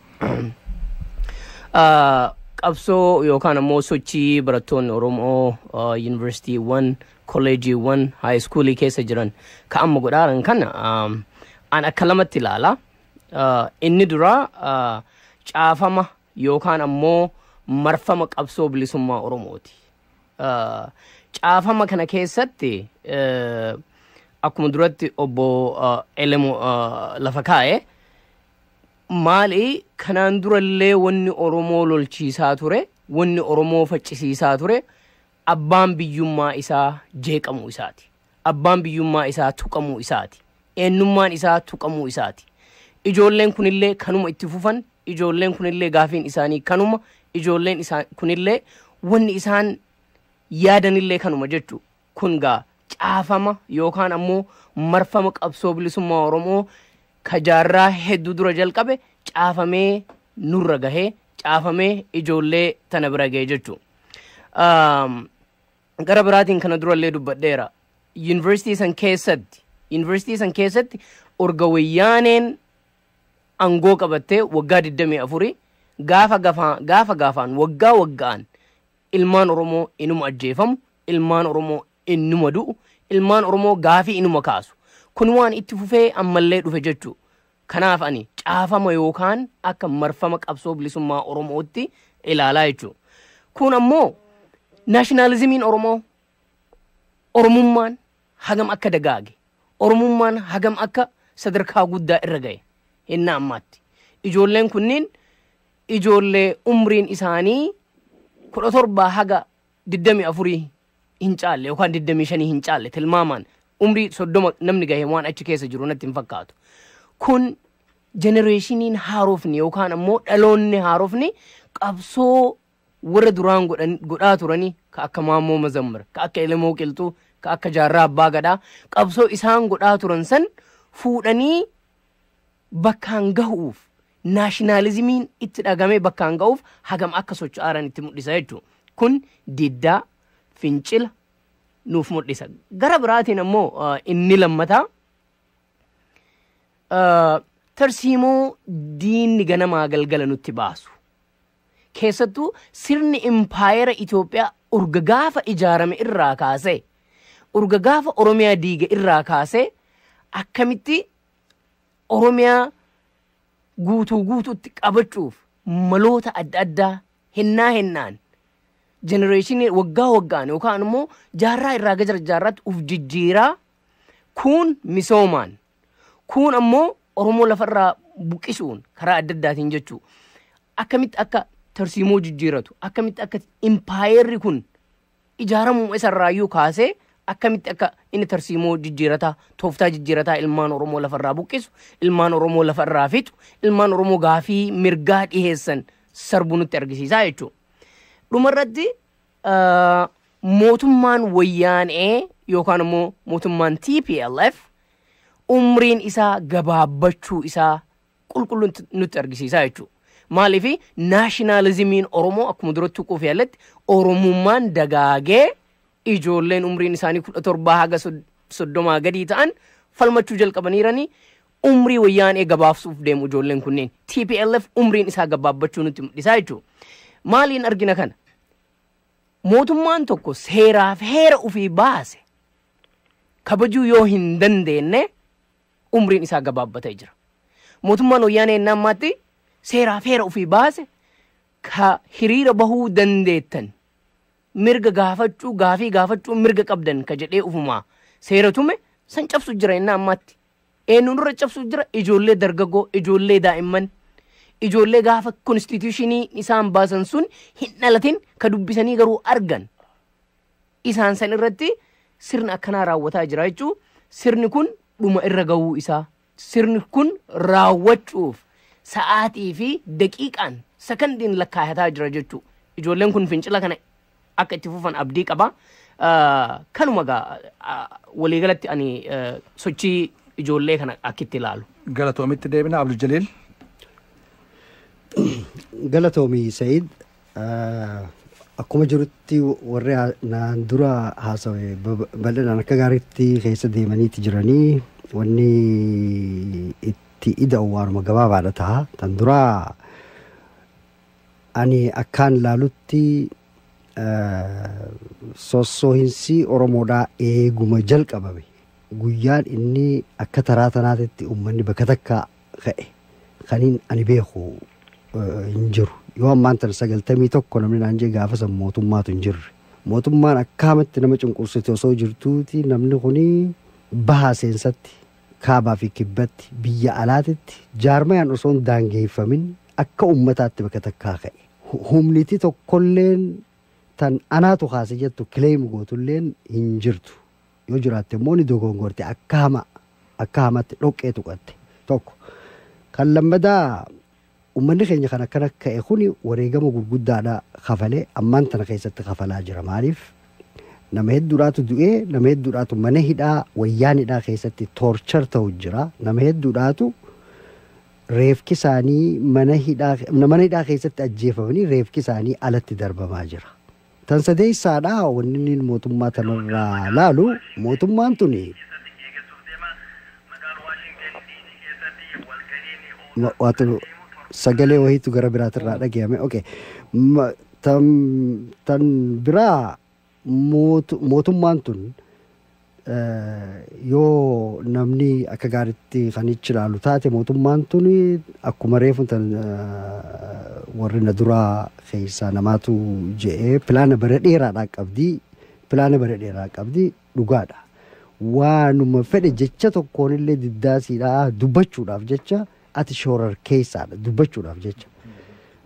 Qabsoo yookaan ammoo sochii barattoonni Oromoo yuunivarsiitiiwwan, kolleejiiwwan, haayiskuulii keessa jiran ka amma godhaaran kana an akka lamatti ilaala. Inni dura caafama yookaan ammoo marfama qabsoo bilisummaa Oromooti. Caafama kana keessatti akkuma duratti obbo Elemo lafa kaa'e maali kanaan durallee wanni Oromoo lolchiisaa ture, wanni Oromoo faccisiisaa ture abbaan biyyummaa isaa jeeqamuu isaati. Abbaan biyyummaa isaa tuqamuu isaati. Eenyummaan isaa tuqamuu isaati. Ijoolleen kunillee kanuma itti fufan, ijoolleen kunillee gaafiin isaanii kanuma, ijoolleen kunillee wanni isaan yaadanillee kanuma jechuu. Kun gaa caafama yookaan ammoo marfama qabsoo bilisummaa Oromoo ka jaarraa hedduu dura jalqabe caafamee nurra gahee caafamee ijoollee tana bira gahee jechuu. Gara biraatiin kana durallee dubbadheera. Yuunivarsiitii san keessatti orga wayyaaneen angoo qabattee waggaa 24 gaafa gaafaan waggaa waggaan ilmaan Oromoo inuma ajjeefamu, ilmaan Oromoo inuma du'u, ilmaan Oromoo gaafii inuma kaasu. Kun waan itti fufee ammallee dhufe jechuu. Kanaaf ani caafama yookaan akka marfama qabsoo bilisummaa Oromootti ilaalaa jechuu. Kun ammoo naashinaalizimiin Oromoo Oromummaan hagam akka dagaage, Oromummaan hagam akka sadarkaa guddaa irra gahe hinna ammaatti. Ijoolleen kunniin ijoollee umriin isaanii 17 haga 24 hin caalle yookaan 25 hin caalle tilmaamaan umrii 30 namni gahe waan achi keessa jiru natti hin fakkaatu. Kun jenereeshiniin haarofni yookaan ammoo dhaloonni haarofni qabsoo warra duraan godhaa turanii ka akka Maammoo Mazammar, ka akka Elemoo Qilxuu, ka akka Jaarraa Abbaa Gadaa qabsoo isaan godhaa turan san fuudhanii Bakkaan gahuuf, nationalismiin itti dhagamee bakkaan gahuuf hagam akka socho'aaran itti mul'isa jechuudha. Kun diddaa fincila nuuf mul'isa. Gara biraatiin ammoo inni lammataa tarsiimoo diinni ganamaa galgala nutti baasu. Keessattuu sirni impaayera Itoophiyaa urga gaafa ijaarame irraa kaasee, urga gaafa Oromiyaa diige irraa kaasee, akkamitti Oromiyaa guutuu guutuutti qabachuuf maloota adda addaa hennaa hennaan, generationii waggaa waggaan yookaan immoo jaarraa irraa gara jaarraatti uf jijjiiraa, kun misoomaan, kun ammoo Oromoo lafarraa buqqisuun karaa adda addaatiin jechuu, akkamitti akka tarsiimoo jijjiiratu, akkamitti akka impaayerri kun ijaaramuu isarraayyuu kaasee, akkamitti akka inni tarsiimoo jijjiirataa, tooftaa jijjiirataa ilmaan Oromoo lafarraa buqqisu, ilmaan Oromoo lafarraa fixu, ilmaan Oromoo gaafii mirgaa dhiheessan sarbu nutti argisiisaa jechuudha. Dhumarratti mootummaan wayyaanee yookaan immoo mootummaan TPLF umriin isaa gabaabbachuu isaa qulqulluu nutti argisiisaa jechuudha. Maaliif? Nationalismiin Oromoo akkuma duratti tuquuf yaalletti Oromummaan dagaagee, ijoolleen umriin isaanii 17 haga 30 gadii ta'an falmachuu jalqabaniiranii, umrii wayyaanee gabaabsuuf deemu ijoolleen kunneen. TPLF umriin isaa gabaabbachuu nutti mul'isaa jechuudha. Maaliin argina kana? Mootummaan tokko seeraaf heera ofii baase kabajuu yoo hin dandeenye umriin isaa gabaabbatee jira. Mootummaan wayyaanee innaa ammaatti seeraaf heera ofii baase, ka hiriira bahuu dandeettan, mirga gaafachuu, gaafii gaafachuu mirga qabdan ka jedhee ufumaa seera tume san cabsu jira innaa ammaatti. Eenyuun irra cabsu jira? Ijoollee dargaggoo, ijoollee daa'imman, ijoollee gaafa constitutionii isaan baasan sun hin dhalatin, ka dubbisanii garuu argan. Isaan san irratti sirna akkanaa raawwataa jira jechuun sirni kun dhuma irra gahuu isaa, sirni kun raawwachuuf sa'aatii fi daqiiqaan sakandiin lakkaayataa jira jechuu. Ijoolleen kun fincila kana akka itti fufan abdii qaba. Kanuma gaa waliigalatti ani sochii ijoollee kana akka itti ilaalu. Galatoomitti deebina, Abdul Jaliil. Galatoomii Sa'iid. Akkuma jirutti warri naan dura haasawe bal'inaan akka gaariitti keessa deemaniiti jiranii, wanni itti ida'u waanuma gabaabaadha ta'a. Tan duraa ani akkaan laalutti sossoohinsi Oromoodhaa eeguma jalqabame, guyyaan inni akka taraa tanaatitti uummanni bakka takka ka'e kaniin ani beeku hin jiru. Yoo ammaan tana 91 namni naan jee, gaafa san mootummaatu hin jirre. Mootummaan akkaamatti nama cunqursite osoo jirtuuti namni kuni bahaa seensatti, kaabaa fi kibbatti, biyya alaatitti jaarmayaan osoo hin daangeeffamin akka uummataatti bakka takkaa ka'e. Humniti tokkolleen tan anaatu kaase jettu claim gootulleen hin jirtu. Yoo jiraatte immoo ni dogongorte, akka hama akka hamatti dhoqqee tuqatte tokko. Kan lammadaa, uummanni keenya kan akkana ka'e kuni wareegama gurguddaadha kafalee ammaan tana keessatti kafalaa jira. Maaliif? Nama hedduudhaatu du'ee, nama hedduudhaatu mana hidhaa wayyaan hidhaa keessatti torture ta'u jira. Nama hedduudhaatu reefki isaanii mana hidhaa keessatti ajjeefamanii reefki isaanii alatti darbamaa jira. Tan sadeessaadha, wanni inni mootummaa tanarraa laalu mootummaan tuni waatu sagalee wahiitu gara biraatirraa dhagayame. Okay. Tan biraa mootummaan tun yoo namni akka gaariitti kan ichi ilaalu taate, mootummaan tun akkuma reefu tan warri na duraa keessaa namaatu je'ee, pilaana bara dheeraadhaa qabdi, pilaana bara dheeraa qabdi, dhugaadha. Waanuma fedhe jecha tokkoon illee diddaasiidhaa dubbachuudhaaf jecha ati shoorar keessaadha dubbachuudhaaf jecha.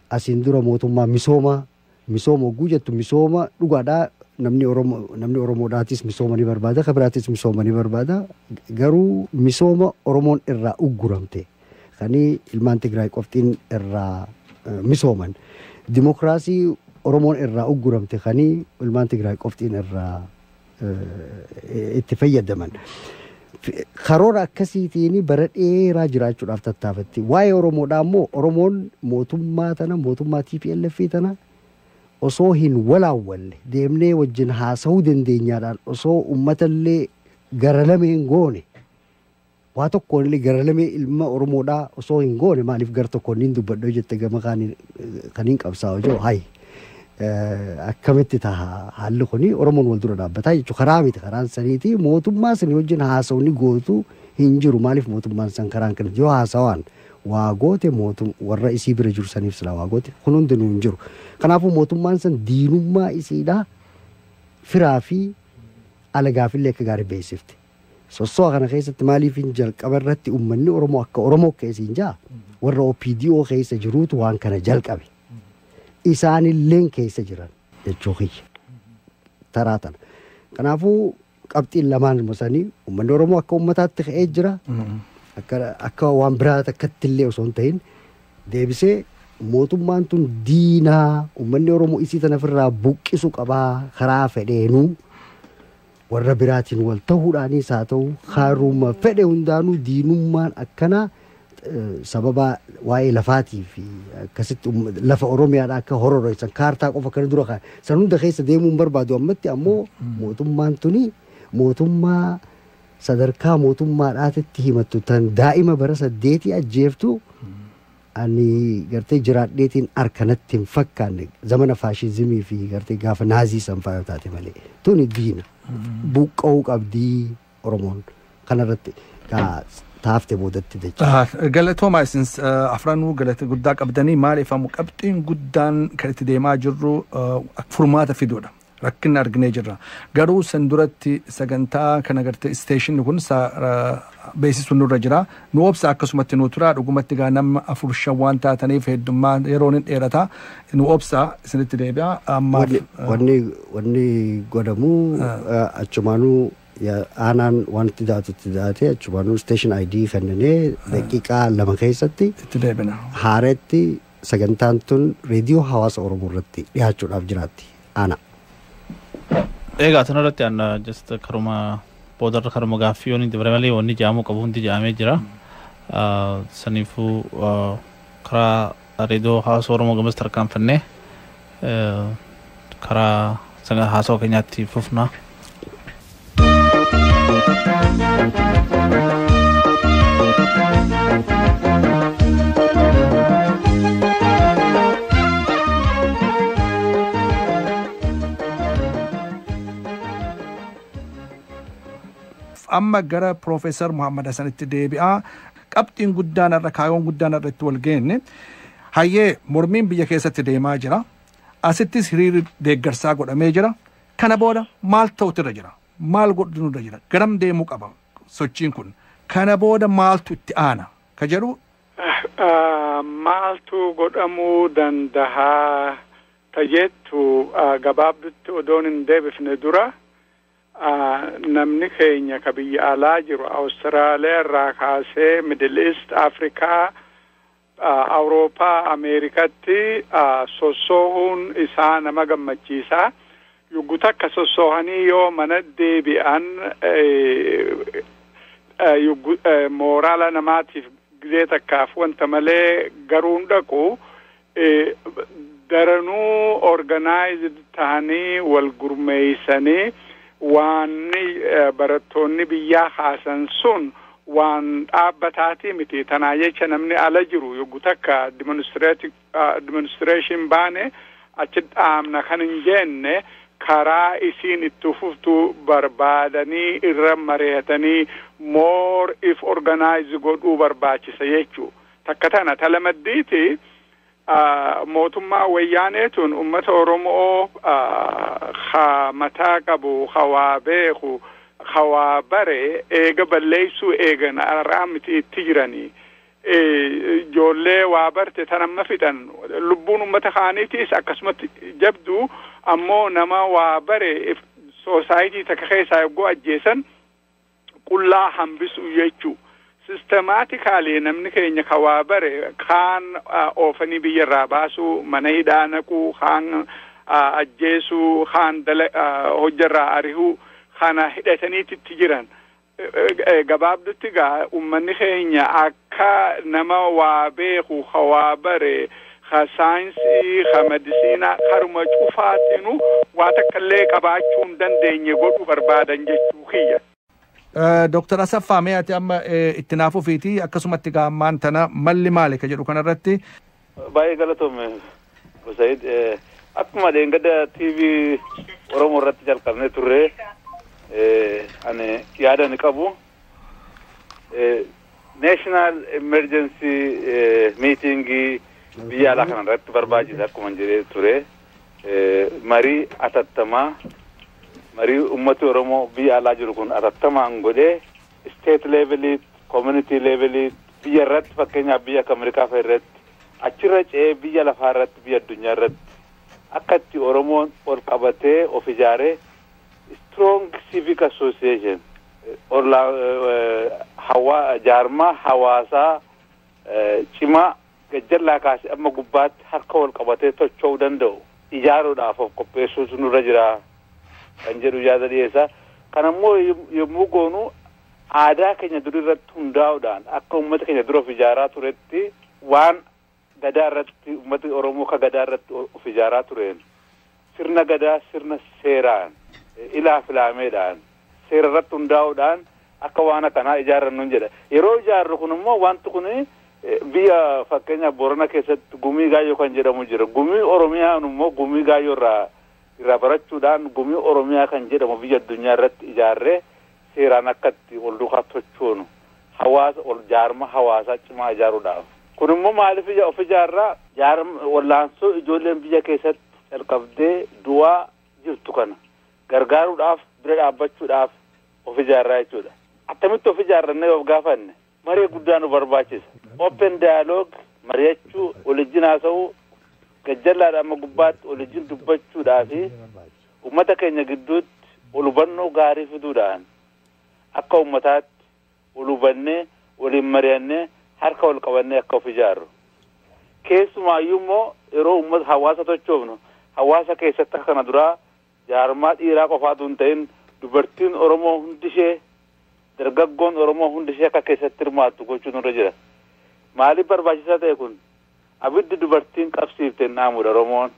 Asiin dura mootummaa misooma misooma hogguu jettu, misooma dhugaadhaa, namni Oromoo, namni Oromoodhaatis misooma ni barbaada, kan biraatis misooma ni barbaada, garuu misooma Oromoon irraa ugguramte kanii ilmaan Tigraay qoftiin irraa misooman, dimokiraasii Oromoon irraa ugguramte kanii ilmaan Tigraay qoftiin irraa itti fayyadaman. Karoora akkasiitiin bara dheeraa jiraachuudhaaf tattaafatti. Waa'ee Oromoodhaa immoo, Oromoon mootummaa tana, mootummaa TPLF tana osoo hin walaawwalle deemnee wajjin haasa'uu dandeenyaadhaan, osoo uummatallee gara lameen goone, waa tokkoon illee gara lamee ilma Oromoodhaa osoo hin goone, maaliif gara tokkoon hin dubbadhu jette, gama kan hin qabsaa'u jiru hayi. Akkamitti taha haalli kuni? Oromoon wal dura dhaabbataa jechuudha. Karaa miti, karaan saniiti mootummaa sanii wajjin haasawni gootu hin jiru. Maaliif mootummaan san karaan kana yoo haasawaan waa goote, mootum warra isii bira jiru saniif silaa waa goote, kun hundinuu hin jiru. Kanaafuu mootummaan san diinummaa isiidhaa firaa fi alagaafillee akka gaarii beeksifte. Sossoo'a kana keessatti maaliif hin jalqaba irratti uummanni Oromoo akka Oromoo keessa hin jaa, warra OPDO keessa jiruutu waan kana jalqabe. Isaanilleen keessa jiran jechuu kiyya. Taraa tana. Kanaafuu qabxiin lamaan sanii, uummanni Oromoo akka uummataatti ka'ee jira. Akka waan biraa takkatti illee osoo hin ta'in, deebisee mootummaan tun diinaa, uummanni Oromoo isii tana ofirraa buqqisu qabaa, karaa fedheenuu warra biraatiin wal ta'uudhaanis haa ta'u, karuma fedhe hundaanuu diinummaan akkanaa sababa waa'ee lafaatii fi akkasitti lafa Oromiyaadhaa akka hororoysan kaartaa qofa kana dura kaa'e san hunda keessa deemuun barbaadu. Ammatti ammoo mootummaan tuni mootummaa sadarkaa mootummaadhaatitti himattu tan daa'ima bara 8 ajjeeftu, ani gartee jiraadheetiin harkanatti hin fakkaanne, zamana faashizimii fi gartee gaafa naazii san faa yoo taate malee. Tuni diina, buqqa'uu qabdii Oromoon kanarratti taafte boodatti jecha. Galatoomaa isin afranuu, galata guddaa qabdanii. Maaliif ammoo qabxiin guddaan kan itti deemaa jirru furmaata fiduudha. Rakkinna arginee jirra. Garuu san duratti sagantaa kana gartee isteeshinni kun beeksisuun nurra jira. Nu obsa, akkasumatti nu tura. Dhugumatti gaa nama afur shan waan taataniif heddummaa yeroon hin dheerata. Nu obsa, isinitti deebi'a. Ammaaf Wanni godhamu achumaanuu aanaan waan itti daatu itti daate, achumaanuu station ID kennanee daqiiqaa 2 keessatti itti deebina. Haaretti sagantaan tun reediyoo hawaasa Oromoo irratti dhiyaachuudhaaf jiraatti. Ana. Egaa tanarratti an just karuma boodarra karuma gaaffii yoon dabre malee wanni jaamuu qabu hundi jaamee jira. Saniifuu karaa reediyoo hawaasa Oromoo gamas tarkaanfannee karaa haasawaa keenyaatti fufna. Amma gara Piroofeesar Muhammad Hassanitti deebi'aa. Qabxiin guddaan irra, kaayoon guddaan irra itti wal geenne, hayyee mormiin biyya keessatti deemaa jira. Asittis hiriirri deeggarsaa godhamee jira. Kana booda maal ta'utu irra jira? Maal godhutu irra jira? Garam deemuu qaba sochiin kun? Kana booda maaltu itti aana? Ka jedhu. Maaltu godhamuu dandahaa tajettu gabaabdutti odoon hin deebifne dura, namni keenya ka biyya alaa jiru, Awustiraaliyaa irraa kaasee Middle East, Afrikaa, Awurooppaa, Ameerikatti sossoohuun isaa nama gammachiisa. Yuggu takka sossoohanii yoo mana deebi'an mooraala namaatiif gizee takkaaf wanta malee garuun dhaqu, daranuu organized ta'anii wal gurmeeysanii waan barattoonni biyyaa kaasan sun waan dhaabbataati miti. Tanaa jecha namni ala jiru yoggu takka demonstration baane achi dhaamna kan hin jenne, karaa isiin itti fuftu barbaadanii irra mari'atanii more if organize godhuu barbaachisa jechuu. Takka tana talamaddiiti, mootummaa wayyaaneetun ummata Oromoo ha mataa qabu, hawaa beeku, hawaa bare eega balleeysuu eegan har'aa miti itti jiranii. Ijoollee waa barte tan amma fixan, lubbuun ummata kaaniitiis akkasumatti jabdu, ammoo nama waa bare society takka keessaa yogguu ajjeesan qullaa hambisu jechuu. Systematically namni keenya ka waa bare kaan oofanii biyya irraa baasuu, mana hidhaa naquu, kaan ajjeesuu, kaan hojjarraa arihuu kana hidhataniititti jiran. Gabaabdutti gaa ummanni keenya akka nama waa beeku, ka waa bare, ka saayinsii, ka medisiinaa, karuma cufaatinu waa takka illee qabaachuu hin dandeenye godhuu barbaadan jechuu kiyya. Dooktar Asaffaa, mee ati amma itti naaf ofiiti akkasumatti gaa ammaan tana malli maali ka jedhu kanarratti. Baay'ee galatoome, Sayid. Akkuma deengada TV Oromoo irratti jalqabnee turre, ani yaada ni qabu. National Emergency Meetingii biyya alaa kana irratti barbaachisa akkuma jedhee ture. Marii atattamaa, marii ummati Oromoo biyya alaa jiru kun atattamaan godhee state levelii, community levelii biyya irratti, fakkeenyaaf biyya akka Ameerikaa fa'a irratti, achirra ce'ee biyya lafaa irratti, biyya addunyaa irratti akka itti Oromoon ol qabatee of ijaaree strong civic association, olla hawa jaarmaa hawaasaa cimaa gajjallaa kaasee amma gubbaatti harka wal qabatee socho'uu danda'u ijaaruudhaaf of qopheessuutu nurra jira kan jedhu yaada dhiyeessa. Kan ammoo yommuu goonu aadaa keenya durii irratti hundaa'uudhaan, akka uummata keenya dura of ijaaraa turetti, waan gadaa irratti, uummati Oromoo ka gadaa irratti of ijaaraa tureen, sirna gadaa, sirna seeraan ilaa filaameedhaan seera irratti hundaa'uudhaan akka waan akkanaa ijaarrannu jedha. Yeroo ijaarru kun immoo wanti kun biyya fakkeenyaaf Boorana keessatti Gumii Gaayyoo kan jedhamu jira. Gumii Oromiyaan immoo Gumii Gaayyoo irraa barachuudhaan Gumii Oromiyaa kan jedhamu biyya addunyaa irratti ijaarree seeraan akkatti ol duukaa tochoonu hawaasa ol jaarma hawaasaa cimaa ijaaruudhaaf. Kun immoo maaliif of ijaarraa? Jaarma wallaansoo ijoolleen biyya keessatti calqabdee du'aa jirtu kana gargaaruudhaaf, bira dhaabbachuudhaaf of ijaarraa jechuudha. Attamitti of ijaarrannee of gaafanne, maree guddaa nu barbaachisa. Open dialogue, mari'achuu, walijjin haasa'uu, gajjallaadha amma gubbaatti walijjin dubbachuudhaa fi uummata keenya gidduutti wal hubannoo gaarii fiduudhaan akka uummataatti wal hubannee, waliin mari'annee, harka wal qabannee akka of ijaarru. Keessumaayyuu immoo yeroo uummata hawaasa tochoofnu, hawaasa keessatti akka kana duraa jaarmaa dhiiraa qofaatu hin ta'in, dubartiin Oromoo hundi ishee, dargaggoon Oromoo hundi ishee akka keessatti hirmaattu gochuun irra jira. Maaliif barbaachisaa ta'e kun? Abiddi dubartiin qabsiifte hin dhaamudha Oromoon.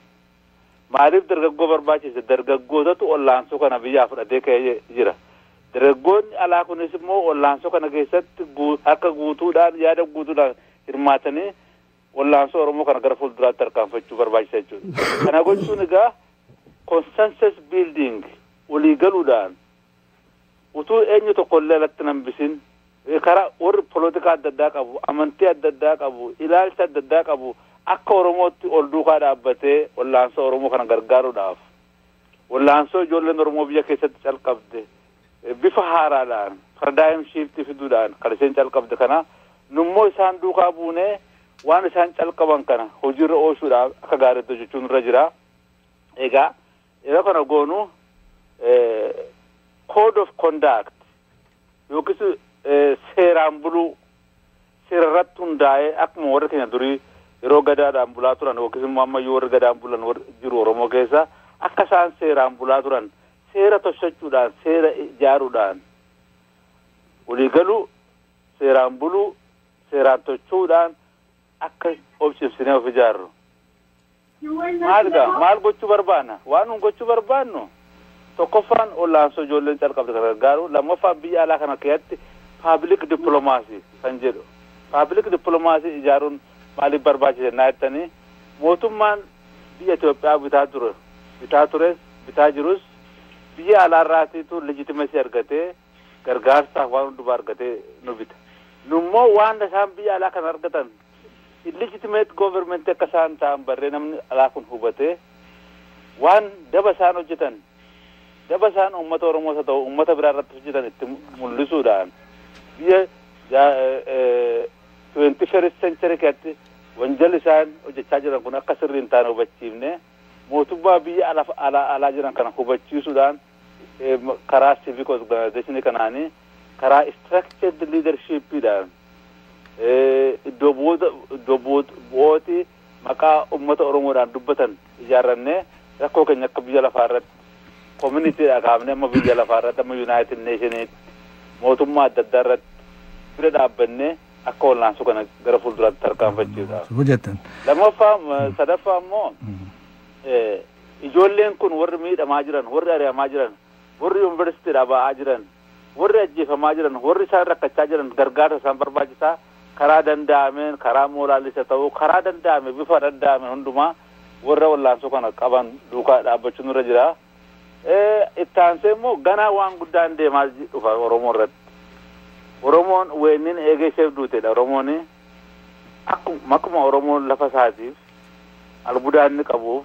Maaliif dargaggoo barbaachise? Dargaggootatu ollaansoo kana biyyaa fudhatee ka'ee jira. Dargaggoonni alaa kunis immoo ollaansoo kana keessatti harka guutuudhaan, yaada guutuudhaan hirmaatanii wallaansoo Oromoo kana gara fuulduraatti tarkaanfachuu barbaachisa jechuudha. Kana gochuun egaa consensus building, walii galuudhaan, utuu eenyu tokko illee alatti nambisin, karaa warri polotikaa adda addaa qabu, amantii adda addaa qabu, ilaalcha adda addaa qabu, akka Oromootti ol duukaa dhaabbatee wallaansoo Oromoo kana gargaaruudhaaf, wallaansoo ijoolleen Oromoo biyya keessatti calqabde bifa haaraadhaan paradigm shift fiduudhaan kan isheen calqabde kana, nummoo isaan duukaa buunee waan isaan calqaban kana hojiirra oolchuudhaaf akka gaariitti hojjechuun irra jira. Egaa yeroo kana goonu code of conduct yookiis seeraan buluu, seera irratti hundaa'ee, akkuma warra keenya durii yeroo gadaadhaan bulaa turan, yookiis immoo ammayyuu warri gadaan bulan jiru Oromoo keessa, akka isaan seeraan bulaa turan seera tolfachuudhaan, seera ijaaruudhaan, waliigaluu, seeraan buluu, seeraan tocho'uudhaan akka of cimsinee of ijaarru. Maal gaa maal gochuu barbaanna? Waan nun gochuu barbaannu, tokkoffaan ollaansoo ijoolleen calqabde kan gargaaru, lammaffaan biyya alaa kana keessatti public diplomacy kan jedhu. Public diplomacy ijaaruun maaliif barbaachise naa jettanii, mootummaan biyya Itoophiyaa bitaa ture, bitaa tures, bitaa jirus biyya alaarraatiitu legitimacy argatee, gargaarsaaf waan hundumaa argatee nu bita. Nummoo waan isaan biyya alaa kana argatan illegitimate government akka isaan ta'an barree, namni alaa kun hubatee waan daba isaan hojjetan, daba isaan uummata Oromoos haa ta'u uummata biraa irratti hojjetan itti mul'isuudhaan, biyya 21st century keessatti wanjal isaan hojjechaa jiran kun akka sirrii hin taane hubachiifne, mootummaa biyya alaa alaa jiran kana hubachiisuudhaan, karaa civic organization kanaanii, karaa structured leadershipidhaan, iddoo bu'ooti maqaa uummata Oromoodhaan dubbatan ijaarrannee, rakkoo keenya akka biyya lafaa irratti communityidha kaafnee amma biyya lafaa irratti, amma United Nationitti Mootummaa adda addaa irratti bira dhaabbannee akka wallaansoo kana gara fuulduraatti tarkaanfachiisuudhaaf. Lammaffaa, sadaffaa immoo ijoolleen kun, warri miidhamaa jiran, warri ari'amaa jiran, warri yuunivarsiitiidhaa ba'aa jiran, warri ajjeefamaa jiran, warri isaan rakkachaa jiran, gargaarsa isaan barbaachisaa karaa danda'ameen, karaa mooraalis ta'uu, karaa danda'ame, bifa danda'ame hundumaa warra wallaansoo kana qaban duukaa dhaabbachuun irra jira. Itti aansee immoo ganaa waan guddaan deemaa dhufa Oromoo irratti. Oromoon weennin eegee isheef duutedha. Oromoon akkuma Oromoon lafa isaatiif, albuudaa inni qabuuf,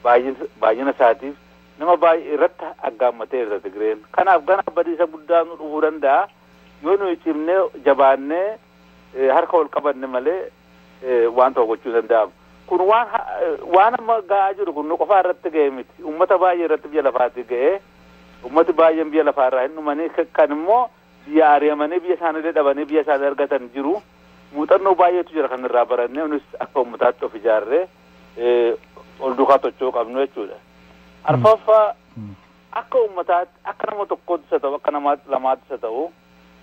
baay'ina isaatiif nama baay'ee irratti aggaammatee jira Tigreen. Kanaaf ganaa badiisa guddaa nu dhufuu danda'a. Yoo nuyi cimnee jabaannee harka wal qabanne malee waan tokko gochuu danda'amu. Kun waan amma ga'aa jiru kun nu qofaa irratti ga'e miti. Uummata baay'ee irratti biyya lafaatti ga'ee, uummati baay'een biyya lafaa irraa hin dhumanii, kan immoo biyya ari'amanii, biyya isaaniillee dhabanii biyya isaanii argatan jiru. Muuxannoo baay'eetu jira kan irraa barannee nus akka uummataatti of ijaarree ol duukaa tocho'uu qabnu jechuudha. Arfaffaa, akka uummataatti, akka nama tokkoottis haa ta'u, akka nama lamaattis haa ta'u,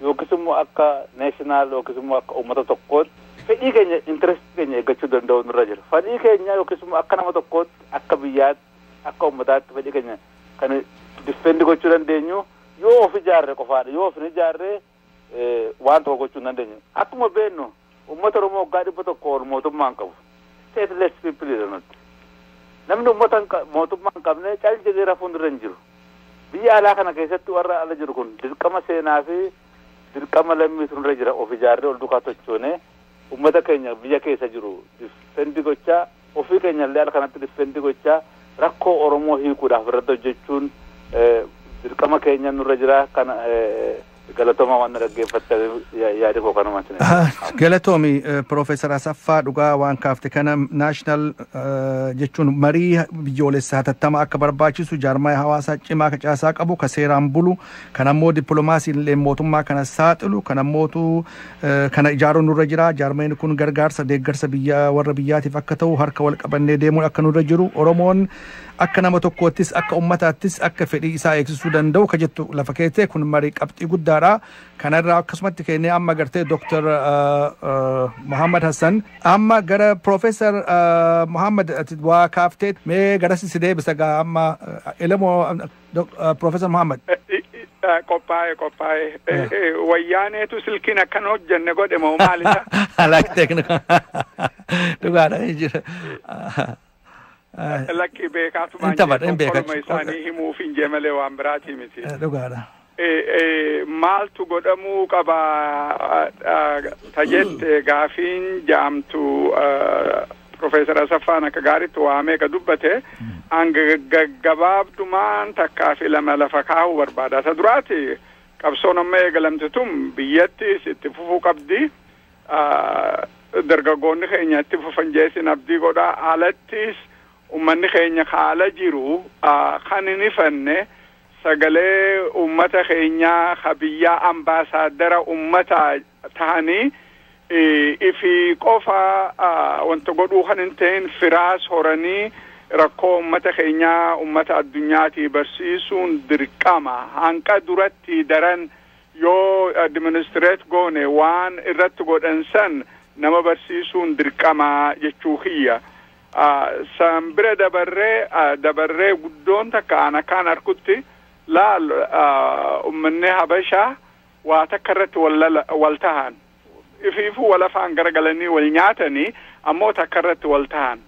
yookiis immoo akka national yookiis immoo akka uummata tokkootti fedhii keenya, interest keenya eeggachuu danda'u nurra jira. Fedhii keenya yookiis immoo akka nama tokkootti, akka biyyaatti, akka uummataatti fedhii keenya kan defend gochuu dandeenyu yoo of ijaarre qofaadha. Yoo of hin ijaarre waan tokko gochuu hin dandeenyu. Akkuma beennu uummata Oromoo waggaa 100 ol mootummaa hin qabu. Stateless people dha nuti. Namni uummata mootummaa hin qabne cal jedhee rafuun irra hin jiru. Biyya alaa kana keessatti warra ala jiru kun dirqama seenaa fi dirqama lammiitu nurra jira, of ijaarree ol duukaa tochoonee uummata keenya biyya keessa jiru defend gochaa, ofii keenya illee ala kanatti defend gochaa, rakkoo Oromoo hiikuudhaaf irratti hojjechuun dirqama keenya nurra jira. Kana galatoomaa, waan na dhaggeeffattaniif, yaadi koo kanuma. Galatoomi, Piroofeesar Asaffaa. Dhugaa waan kaafte kana, national jechuun marii biyyoolessaa hatattamaa akka barbaachisu, jaarmaa hawaasaa cimaa ka caasaa qabu, ka seeraan bulu, kan ammoo dippiloomaasiin illee mootummaa kana saaxilu, kan ammootu kana ijaaruun nurra jira. Jaarmayni kun gargaarsa deeggarsa biyya warra biyyaatiif akka ta'u harka wal qabannee deemuun akka nurra jiru, Oromoon akka nama tokkoottis akka ummataattis akka fedhii isaa eegsisuu danda'u ka jettu lafa keettee, kun marii qabxii guddaadha. Kanarraa akkasumatti kennee amma gartee Dr. Muhammad Hassan, amma gara Profeesar Muhammad waa kaaftee, mee garas si deebisa gaa amma ilamoo Profeesar Muhammad. Qophaa'e, qophaa'e. Wayyaaneetu silkiin akkan hojjenne godhe moo maalidha? Lakki, teeknika dhugaadha jira. Lakki, beekaatumaan hin isaanii himuuf hin jee malee waan biraatii miti. Dhugaadha. Maaltu godhamuu qaba tajette gaafiin jaamtu, Profeesar Asaffaan akka gaariitti waamee ka dubbate, hanga gaggabaabdumaan takkaa fi lama lafa kaahuu barbaada. Ta duraati, qabsoon amma eegalamte tun biyyattis itti fufuu qabdi. Dargaggoonni keenya itti fufan jeesin abdii godha. Alattis ummanni keenya haala jiru kan hin ifanne sagalee ummata keenyaa ka biyyaa ambaasaadara ummata tahanii ifi qofa wanta godhuu kan hin ta'in, firaas horanii rakkoo ummata keenyaa ummata addunyaatii barsiisuun dirqama. Hanqa duratti daran yoo administrate goone waan irratti godhan san nama barsiisuun dirqama jechuu kiyya. San bira dabarree guddoon takka an akkaan arkutti laal, ummanni Habashaa waa takka irratti wal tahan, ifiifuu wal afaan garagalanii wal nyaatanii, ammoo takka irratti wal tahan: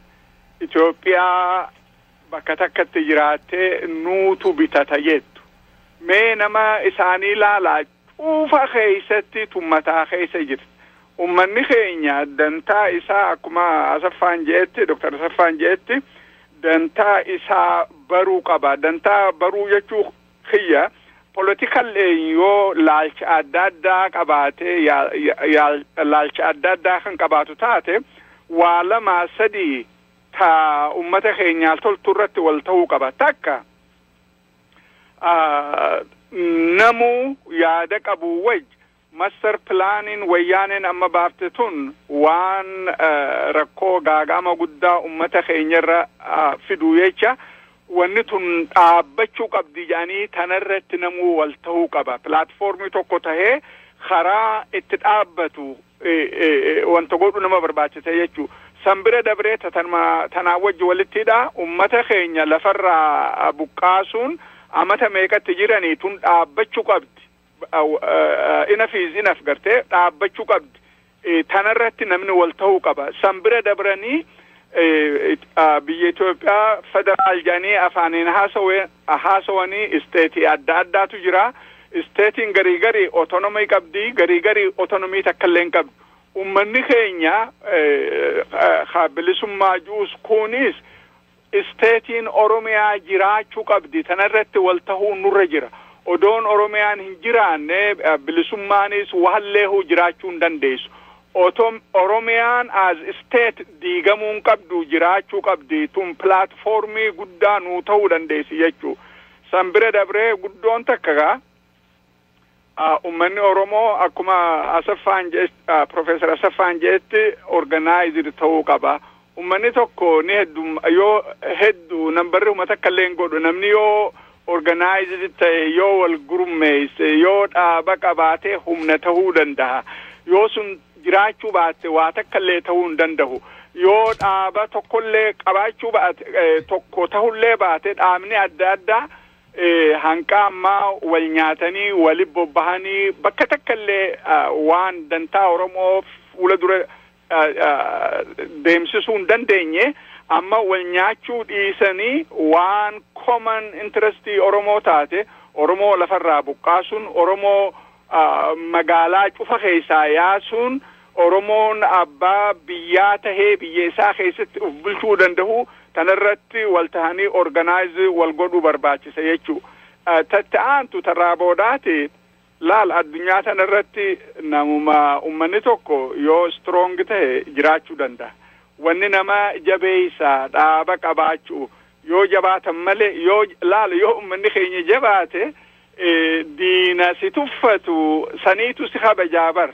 Itoophiyaa bakka takkatti jiraattee nuutu bitata jettu. Mee nama isaanii laalaa, cuufa keeysatti tummataa keessa jirti. Ummanni keenya dantaa isaa, akkuma Asaffaan jeetti, Dr. Asaffaan jeetti, dantaa isaa baruu qaba. Dantaa baruu jechuu kiyya, political yoo laalcha adda addaa qabaate, laalcha adda addaa kan qabaatu taate, waa lama sadii ta ummata keenyaa toltu irratti wal ta'uu qaba. Takka, namuu yaada qabu waj master planiin Wayyaaneen amma baafte tun waan rakkoo gaagama guddaa ummata keenyarra fiduu jecha. Wanni tun dhaabbachuu qabdi jedhanii tanarratti namuu wal ta'uu qaba. Platformii tokko tahee karaa itti dhaabbatu wanta godhu nama barbaachisa jechuu. San bira dabree tanaa wajji walittidha. Ummata keenya lafarraa buqqaasuun amata meeqatti jiranii tun dhaabbachuu qabdi. Enough is enough gartee dhaabbachuu qabdi. Tanarratti namni wal ta'uu qaba. San bira dabranii biyya Itoophiyaa federaal jedhanii afaaniin haasawanii stateii adda addaatu jira. Stateiin garii garii autonomy qabdi, garii garii autonomy takka illee hin qabdu. Ummanni keenya bilisummaa juus kunis stateiin Oromiyaa jiraachuu qabdi. Tanarratti wal ta'uu nurra jira. Odoon Oromiyaan hin jiraanne bilisummaanis wahalleehuu jiraachuu hin dandeessu. Otom Oromiyaan as state diigamuu hin qabdu, jiraachuu qabdi. Tun platformii guddaa nuu ta'uu dandeessi jechuu. San bira dabree guddoon takka gaa ummanni Oromoo akkuma Asaffaan Profeesar Asaffaan jedhetti organized ta'uu qaba. Ummanni tokko ni heddu, yoo hedduu nambarri uummata akka illee hin godhu. Namni yoo organized ta'e, yoo wal gurmeesse, yoo dhaaba qabaatee humna ta'uu danda'a. Yoo sun jiraachuu baatte waa takka illee ta'uu hin danda'u. Yoo dhaaba tokkollee qabaachuu baate, tokko ta'ullee baate, dhaabni adda addaa hanqa ammaa wal nyaatanii wali bobbahanii bakka takka illee waan dantaa Oromoo fuula dura deemsisuu hin dandeenye. Amma wal nyaachuu dhiisanii waan common interestii Oromoo taate, Oromoo lafarraa buqqaasuun, Oromoo magaalaa cufa keessaa yaasuun, Oromoon abbaa biyyaa tahee biyya isaa keessatti uf bulchuu danda'u, tanarratti wal tahanii organize wal godhuu barbaachisa jechuu. Tatti aantu tarraa boodaati laal, addunyaa tanarratti namuma ummanni tokko yoo strong ta'e jiraachuu danda'a. Wanni nama jabeeysa dhaaba qabaachuu. Yoo jabaatan malee, yoo laal, yoo ummanni keenya jabaate diina si tuffatu saniitu si kabajaa bar.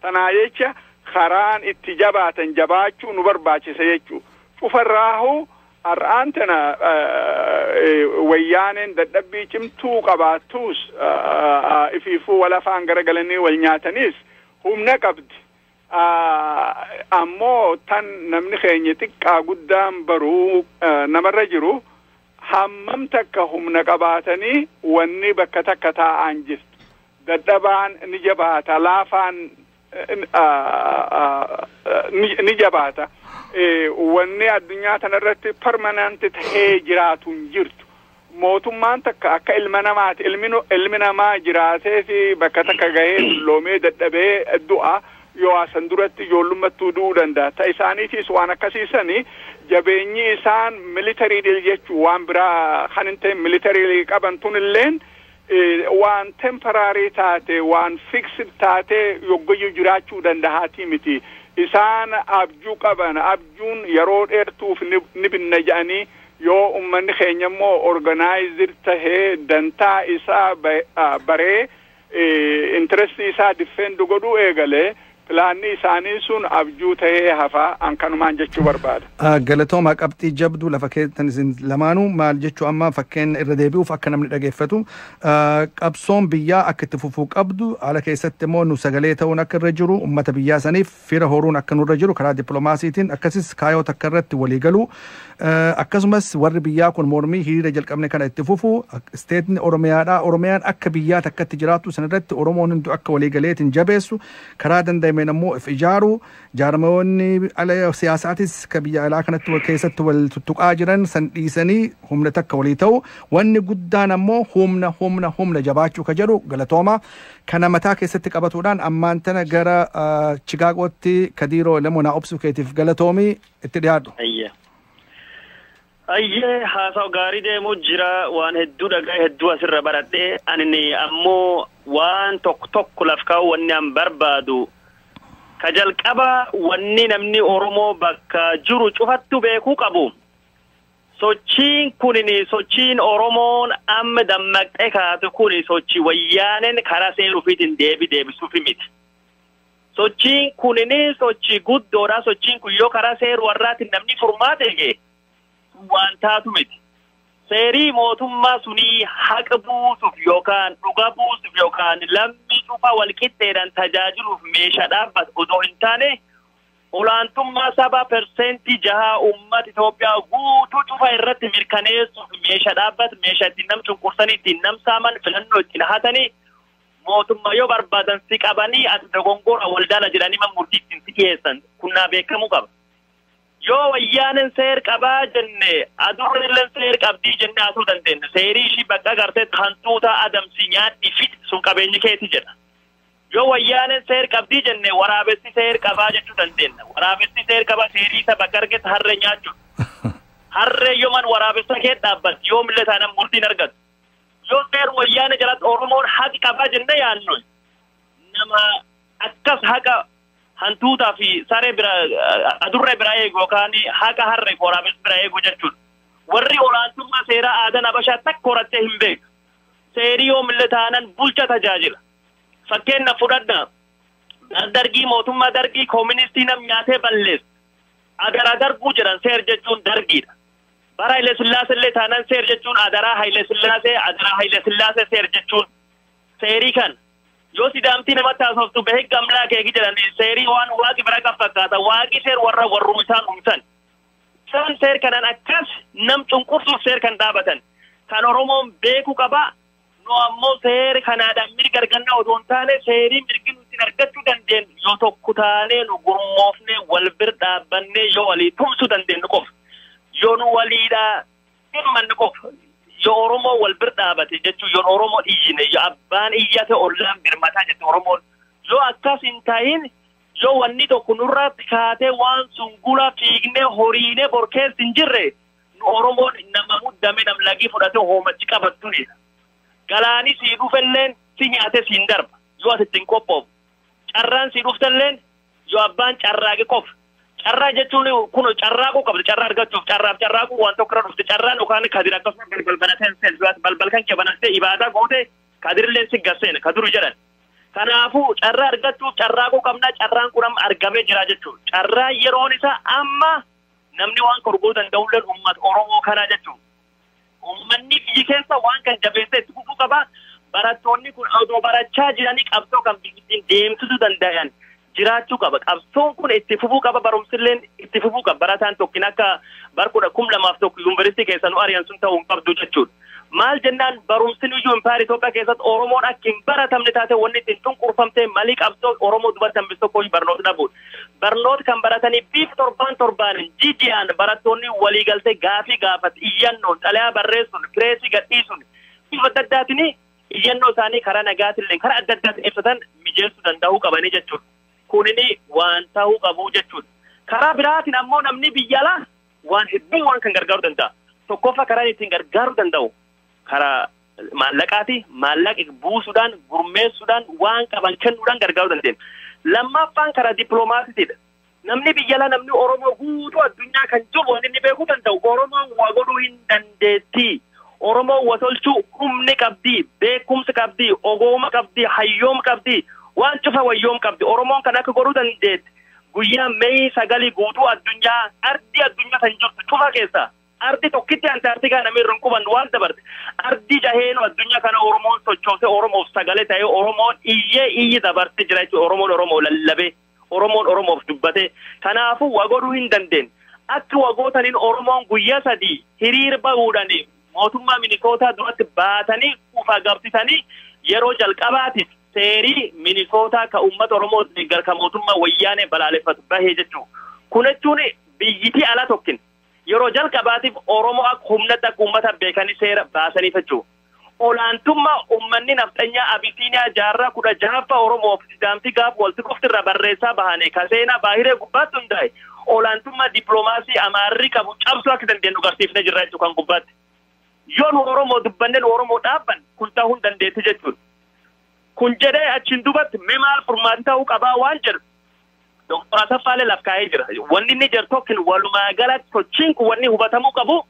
Tanaa jecha karaan itti jabaatan jabaachuu nu barbaachisa jechuu. Cufarraahu har'aan tana Wayyaaneen dadhabbii cimtuu qabaattus, ifiifuu wal afaan garagalanii wal nyaatanis humna qabdi. Ammoo tan namni keenya xiqqaa guddaan baruu namarra jiru, hammam takka humna qabaatanii wanni bakka takka taa'an jirtu. Dadhabaan ni jabaata, laafaan ni jabaata. Wanni addunyaa tanarratti permanent tahee jiraatu hin jirtu. Mootummaan takka akka ilma namaati. Ilmi namaa jiraatee fi bakka takka gahee dulloomee dadhabee du'a. Yoo asan duratti ijoollummattuu du'uu danda'a. Ta isaaniitiis waan akkasiisanii jabeenyi isaan military dhil jechuu waan biraa kan hin ta'in military qaban tun illeen waan temporary taate, waan fixed taate yoggayyuu jiraachuu dandahaatii miti. Isaan abjuu qaban, abjuun yeroo dheertuuf ni binna jedhanii. Yoo ummanni keenya immoo organized tahee dantaa isaa baree interestii isaa defend godhuu eegalee, planni isaanii sun abjuu tahee hafaa. An kanumaan jechuu barbaada. Galatooma, qabxii jabduu lafa keessan isin lamaanuu. Maal jechuu, amma fakkeenya irra deebi'uuf akka namni dhageeffatu, qabsoon biyyaa akka itti fufuu qabdu, haala keessatti immoo nu sagalee ta'uun akka irra jiru, ummata biyyaa saniif fira horuun akka nurra jiru karaa dippiloomaasiitiin, akkasis kaayoo takka irratti walii galuu, akkasumas warri biyyaa kun mormii hiriira jalqabne kana itti fufu, stateni Oromiyaadhaa, Oromiyaan akka biyyaa takkatti jiraattu sanirratti Oromoon hundi akka walii galeetiin jabeessu, karaa danda'ameen ammoo if ijaaru, jaarmayoonni ala siyaasaatis ka biyya alaa kanatti keessatti wal tuttuqaa jiran san dhiisanii humna takka walii ta'u, wanni guddaan ammoo humna humna humna jabaachuu ka jedhu. Galatooma. Kana mataa keessatti qabatuudhaan ammaan tana gara Chicaagootti Kadiiroo Lemonaa obsuu keetiif galatoomii, itti dhiyaadhu. Ayyee, haasawu gaarii deemuu jira. Waan hedduu dhagaa hedduu asirra baradhee. Ani ammoo waan tokko tokko laf kaa'u wanni an barbaadu ka jalqaba, wanni namni Oromoo bakka jiru cufattu beekuu qabu. Sochiin kunin, sochiin Oromoon amma dammaqxee kaatu kun, sochii Wayyaaneen karaa seenuufiitiin deebi deebisuufi miti. Sochiin kunin sochii guddoodha. Sochiin kun yoo karaa seeru warraatiin namni furmaate eege waan taatu miti. Seerii mootummaa sunii haqa buusuuf yookaan dhuga buusuuf yookaan lammii cufa walqixxeedhaan tajaajiluuf meeshaa dhaabbatu odoo hin taane olaantummaa saba 6% uummata Itoophiyaa guutuu cufa irratti mirkaneessuuf meeshaa dhaabbatu, meeshaa ittiin nam cunqursanii, ittiin nam saaman, filannoo ittiin hatanii, mootummaa yoo barbaadan si qabanii ati dogongora waldaala jedhanii murtii ittiin si dhiyeessan kunnaa beekamuu qaba. Yoo wayyaanen seer qabaa jenne adurreelleen seer qabdii jenne haasa'uu dandeenya. Seerii ishii bakka agartee hantuuta adamsi nyaadhi fit sun qabeenyi keeti jedha. Yoo wayyaanen seer qabdii jenne waraabessi seer qabaa jechuu dandeenya. Waraabessi seer qabaa seerii isa bakka argate harree nyaachuudha. Harree yooman waraabessa kee dhaabbatti yoomillee taanaan murtiin argatu. Yoo seer wayyaane jalatti Oromoon haqi qabaa jenne yaannu nama akkas haqa hantuutaa fi saree bira adurree bira eegu yookaan haqa harree waraabessi bira eegu jechuudha. Warri olaantummaa seeraa aadaan Habashaa takka horattee hin beeku. Seerii yoomillee taanaan bulcha tajaajila. Fakkeenya fudhadhaa. Dargii mootummaa dargii kooministii nam nyaatee balleessa. Adaraa darbuu jedhan seer jechuun dargiidha. Bara Haile Sillaasee illee taanaan seer jechuun adaraa Haile Sillaasee, adaraa Haile Sillaasee seer jechuun seerii kan. Yoo sidaamtii namatti haasoftu bahee gamlaa keeki jedhan seerii waan waaqi bira kan fakkaata waaqi seer warra warrum isaan umsan. Isaan seer kanaan akkas nam cunqursuuf seer kan dhaabatan. Kan Oromoon beekuu qaba. Nu ammoo seer kanaadhaan mirga argannaa odoo hin taane seerii mirgi nuti argachuu dandeenyu yoo tokko taanee nu gurmoofnee wal bira dhaabbannee yoo walii tumsuu dandeenyu qofa. Yoo nu waliidhaa dhimmannu qofa. Yoo Oromoo wal bira dhaabate jechuun yoo Oromoo iyyine yoo abbaan iyyate ollaan birmataa jette Oromoon. Yoo akkas hin ta'in yoo wanni tokko nurratti kaatee waan sungula fiignee horiinee borkeessi hin jirre nu Oromoon nama muddame nam lagii fudhatee hoomachi qabattunidha. Galaani sii dhufelleen si nyaate siin darba yoo asitti hin qophoofu. Carraan sii dhuftelleen yoo abbaan carraaqe qofa. Carraa jechuun kun carraaquu qabdu carraa argachuuf carraaf carraaquu waan tokko irra dhufte carraan yookaan kadir akkasuma balbal banateen seen balbal kan kee banattee ibaadaa goote kadirilleen si gasseen kadiru jedhan. Kanaafuu carraa argachuuf carraaquu qabna carraan kun amma argamee jira jechuudha. Carraan yeroon isaa amma namni waan korguu danda'ulleen uummata Oromoo kanaa jechuudha. Uummanni biyyi keessa waan kan jabeessee itti fufuu qaba. Barattoonni kun odoo barachaa jiranii qabsoo kan biyyattiin deemsisuu danda'an jiraachuu qaba. Qabsoon kun itti fufuu qaba. Barumsilleen itti fufuu qaba. Barataan tokkin akka bara 2001 yuunivarsiitii keessa nu ari'an sun ta'uu hin qabdu jechuudha. Maal jennaan barumsin iyyuu impaayera Itoophiyaa keessatti Oromoon akka hin baratamne taate wanni ittiin cunqurfamtee malii qabsoo Oromoo dubartii hambis tokko barnoota dhabuudha. Barnoota kan baratanii bifa torbaan torbaanin jiji'aan barattoonni waliigaltee gaafii gaafatu iyyannoon xalayaa barreessuun pireesii gadhiisuun bifa adda addaatiin iyyannoo isaanii karaa nagaatillee karaa adda addaatiin ibsatan mijeessuu danda'uu qabanii jechuudha. Kunini waan ta'uu qabu jechuudha. Karaa biraatiin ammoo namni biyya alaa waan hedduu waan kan gargaaruu danda'a. Tokkoffaa karaa ittiin gargaaruu danda'u karaa maallaqaati. Maallaqa buusuudhaan gurmeessuudhaan waan qaban kennuudhaan gargaaruu dandeenya. Lammaffaan karaa dippiloomaasiitiidha. Namni biyya alaa namni Oromoo guutuu addunyaa kan jiru waan inni beekuu danda'u Oromoon waa godhuu hin dandeetti. Oromoon waa tolchuu humni qabdi, beekumsa qabdi, ogooma qabdi, hayyooma qabdi, waan cufa wayyoom qabdi. Oromoon kan akka godhuu dandeetti. Guyyaa Meey 9 guutuu addunyaa ardii addunyaa kan jirtu cufa keessa. Ardi tokkitti Antaartikaa namni irra hin qubannu waan dabarte. Ardi jaheenuu addunyaa kana Oromoon sochoosee Oromoof sagalee ta'ee Oromoon iyyee iyyi dabarte jira jechuudha. Oromoon Oromoo lallabee Oromoon Oromoof dubbatee. Kanaafuu waa godhuu hin dandeenye. Akka wagootaniin Oromoon guyyaa 3 hiriira bahuudhaan mootummaa Minisootaa duratti baatanii kuufaa gabsisanii yeroo jalqabaatiif seerii Minisootaa ka uummata Oromoo deeggar ka mootummaa wayyaanee balaaleffatu bahee jechuudha. Kun jechuun biyyitii ala tokkin. Yeroo jalqabaatiif Oromoo akka humnatti akka uummata beekanii seera baasanii jechuudha. Olaantummaa uummanni nafxanyaa Abisiiniyaa jaarraa 16ffaa Oromoof sidaamtii gaafa walitti qofti irraa barreessaa bahane ka seenaa baahiree gubbaatti hundaa'e olaantummaa dippiloomaasii Amaarri qabu cabsuu akka dandeenyu agarsiifnee jirra jechuudha kan gubbaatti. Yoo nu Oromoo dubbannee nu Oromoo dhaabban kun ta'uu hin dandeetti jechuudha. Kun jedhee achiin duubatti mee maal furmaati ta'uu qabaa waan jedhu Doktor Asaffaalee laf kaa'ee jira. Wanni inni jedhu tokkin walumaa galatti sochiin kun wanni hubatamuu qabu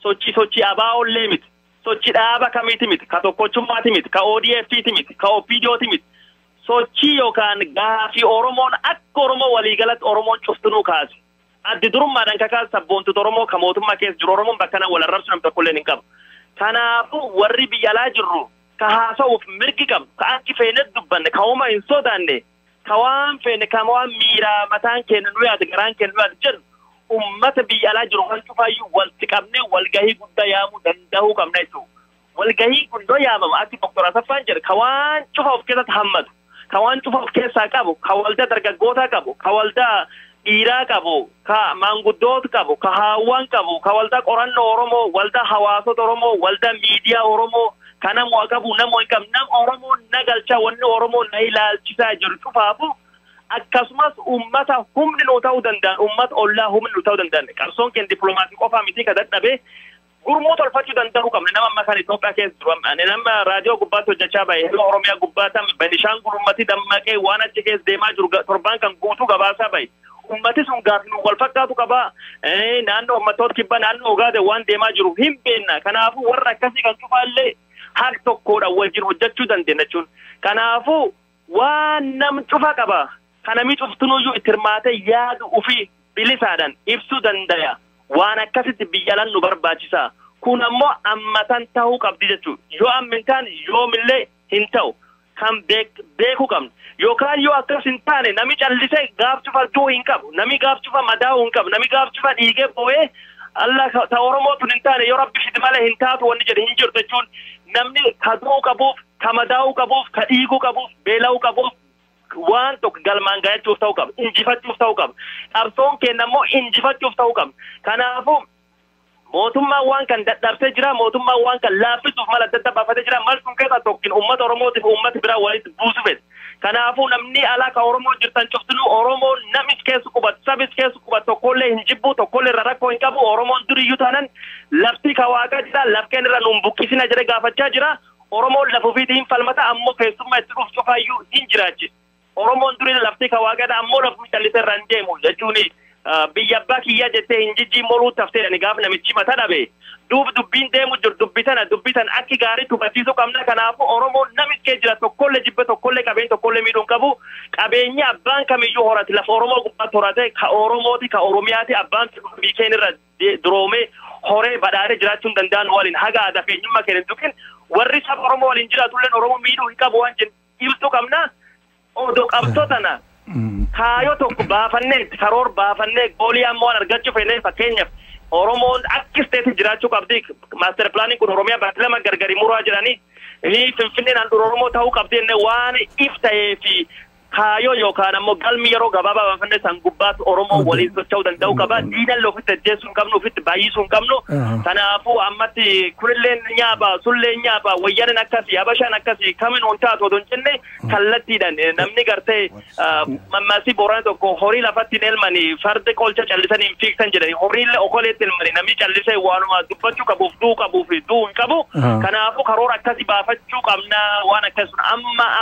sochii ABO'llee miti. Sochii dhaaba kamiiti miti. Ka tokkochummaati miti. Ka ODF'ti miti. Ka OPDO'ti miti. Sochii yookaan gaafii Oromoon akka Oromoo waliigalatti Oromoon cuftunuu kaase. Addi durummaadhaan kakaase sabboontota Oromoo ka mootummaa keessa jiru Oromoon bakka kana wal arrabsu namni tokkolleen hin qabu. Kanaafuu warri biyya alaa jirru ka haasa'uuf mirgi qabnu, ka akki feene dubbanne, ka homaa hin sodaanne, ka waan feene, ka waan miiraa mataan keenya nu yaade, garaan keenya nu yaade jedhu, ummata biyya alaa jiru kan cufaayyuu walitti qabnee walgahii guddaa yaamuu danda'uu qabna jechuudha. Walgahii kun yoo yaamama, akki Doktor Asaffaan jedhe, ka waan cufa of keessatti hammatu, ka waan cufa of keessaa qabu, ka waldaa dargaggootaa qabu, ka waldaa dhiiraa qabu, ka maanguddoota qabu, ka haawwan qabu, ka waldaa qorannoo Oromoo, waldaa hawaasota Oromoo, waldaa miidiyaa Oromoo, ka nama qabu, nama hin qabne, nama Oromoo na galchaa, wanni Oromoo na ilaalchisaa jiru cufaafu, akkasumas ummata humni nu ta'uu danda'an, ummata ollaa humni nu ta'uu danda'an. Qabsoon keenya dippiloomaasii qofaa miti ka dadhabe, gurmuu tolfachuu danda'uu qabne. Nama amma kan Itoophiyaa keessa jiru, ani nama raadiyoo gubbaatti hojjechaa bahe, heloo Oromiyaa gubbaatti, Benishaangul ummati dammaqee waan achi keessa deemaa jiru torbaan kan guutuu gabaasaa bahe. Ummati sun gaafi nu wal fakkaatu qaba. Naannoo ummatoota kibbaa, naannoo Ogaade waan deemaa jiru hin beekna. Kanaafuu warra akkasii kan cufaallee haqa tokkodha wajjin hojjechuu dandeenya jechuun. Kanaafuu waan nam cufa qaba. Kanami cuftunuyyuu itti hirmaatee yaadu ofii bilisaadhaan ibsuu danda'a. Waan akkasitti biyya alaan nu barbaachisa. Kun ammoo ammatan ta'uu qabdi jechuudha. Yoo amma hin taane yoomillee hin ta'u. Kan beekuu qabnu. Yookaan yoo akkas hin taane, nami callisee gaaf cufa du'uu hin qabu. Nami gaaf cufa madaa'uu hin qabu. Nami gaaf cufa dhiigee boo'ee Allah ta Oromoo tun hin taane, yoo Rabbi fide malee hin taatu wanni jedhe hin jirtu jechuun, namni ka du'uu qabuuf, ka madaa'uu qabuuf, ka dhiiguu qabuuf, beela'uu qabuuf waan tokko galmaan gahachuuf ta'uu qaba. Injifachuuf ta'uu qaba. Qabsoon keenya immoo injifachuuf ta'uu qaba. Kanaafuu mootummaan waan kan dadhabsee jira, mootummaan waan kan laaffisuuf mala adda addaa baafatee jira. Mal sun keessaa tokkin uummata Oromootiif uummata biraa walitti buusu fedhe. Kanaafuu namni alaa ka Oromoo jirtan cuftinuu, Oromoon namis keessa qubatu, sabis keessa qubatu, tokkollee hin jibbu, tokkollee irra rakkoo hin qabu. Oromoon duriyyuu taanan lafti ka Waaqaa jira, lafkeen irra nuun buqqisina jedhee gaafachaa jira. Oromoon lafa ofiitii hin falmata, ammoo keessummaa itti dhufu cufaayyuu hin jiraachisa. Oromoon durii lafti ka Waaqaadha, ammoo lafti callisee irra hin deemu jechuuni. Biyya abbaa kiyyaa jettee hin jijjii moluu tafteedhani gaaf namichi mata dhabe. Duub dubbiin deemu jiru dubbi tana akki gaarii hubachiisuu qabna. Kanaafuu Oromoon namis kee jira tokkollee jibbe, tokkollee qabeenya tokkollee miidhuu hin qabu. Qabeenya abbaan kamiyyuu horate lafa Oromoo gubbaatti horate ka Oromooti, ka Oromiyaati. Abbaan biikeen irra duroomee horee badhaadhee jiraachuu hin danda'an waliin haga aadaa fi eenyummaa keenya hin tuqin, warri saba Oromoo waliin jiraatulleen Oromoo miidhuu hin qabu waan jennu ibsuu qabna. Odoo qabsoo tana kaayoo tokko baafannee, karoor baafannee, goolii ammoo waan argachuu fedhee, fakkeenyaaf Oromoon akka isteetti jiraachuu qabdi. Master planiin kun Oromiyaa bakka lama gargari muraa jedhanii, Finfinneen handhuura Oromoo ta'uu qabdi jennee, waan if ta'ee fi kaayoo yookaan ammoo galmi yeroo gabaabaa baafannee san gubbaatti Oromoo waliin socho'uu danda'uu qaba. Diinallee ofitti ajjeesuu hin qabnu, ofitti baay'isuu hin qabnu. Kanaafuu ammatti kunillee nyaaba, sullee nyaaba, wayyaaneen akkasii, habashaan akkasii, kamiin hin taatu odoo hin jenne, kallattiidhaan namni gartee mammaasii Boorana tokko, horii lafatti hin elmanii, farda qolcha callisanii hin fiigsan jedhani, horiillee okoleetti elmanii, namni callisee waanuma dubbachuu qabuuf du'uu qabuuf du'uu hin qabu. Kanaafuu karoora akkasii baafachuu qabna, waan akkasuma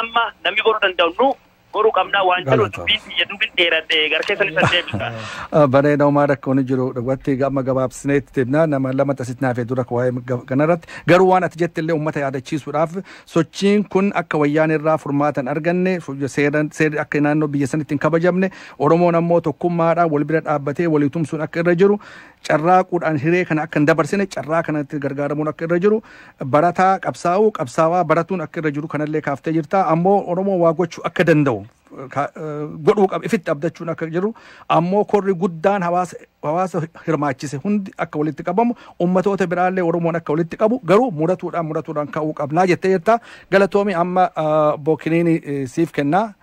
amma namni godhuu danda'u nu godhuu qabna waan jedhu. Dubbiin biyya dubbiin dheeradhe gara keessan isa deebisa. Bareeda, homaa rakkoon jiru, dhugatti amma gabaabsineetti deemna. Nama lama tasitti naafee dura waa'ee kanarratti garuu waan ati jette illee uummata yaadachiisuudhaaf, sochiin kun akka wayyaan irraa furmaatan arganne, seerri akka naannoo biyya sanitti hin kabajamne, Oromoon ammoo tokkummaadhaan wal bira dhaabbatee walii tumsuun akka irra jiru, carraaquudhaan hiree kana akka hin dabarsine, carraa kanatti gargaaramuun akka irra jiru, barataa qabsaa'uu, qabsaawaa baratuun akka irra jiru kanallee kaaftee jirta. Ammoo Oromoon waa gochuu akka danda'u godhuu qaba, ifitti abdachuun akka jiru, ammoo korri guddaan hawaasa hirmaachise hundi akka walitti qabamu, ummatoota biraallee Oromoon akka walitti qabu, garuu muratuudhaan ka'uu qabnaa jettee jirta. Galatoomi. Amma bookiniin siif kennaa,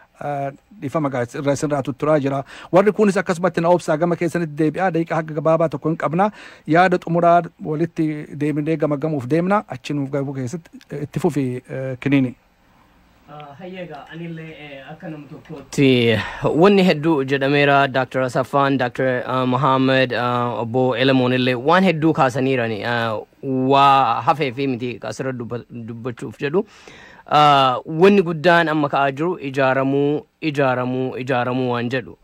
dhiifama irra isinirraa tutturaa jira. Warri kunis akkasumatti na obsaa, gama keessanitti deebi'aa. Daqiiqaa haga gabaabaa tokko hin qabna. Yaada xumuraa walitti deebinee gama gamuuf deemna, achi nuuf gabuu keessatti itti fufi, Kiniini. Hayyeega, anillee akka nam tokkootti wanni hedduu jedhameera. Dr. Asaffaan, Dr. Muhammad, obbo Elemoon illee waan hedduu kaasaniirani, waa hafee fi miti asirra dubbachuuf jedhu. Wanni guddaan amma ka'aa jiru ijaaramuu, ijaaramuu, ijaaramuu waan jedhu.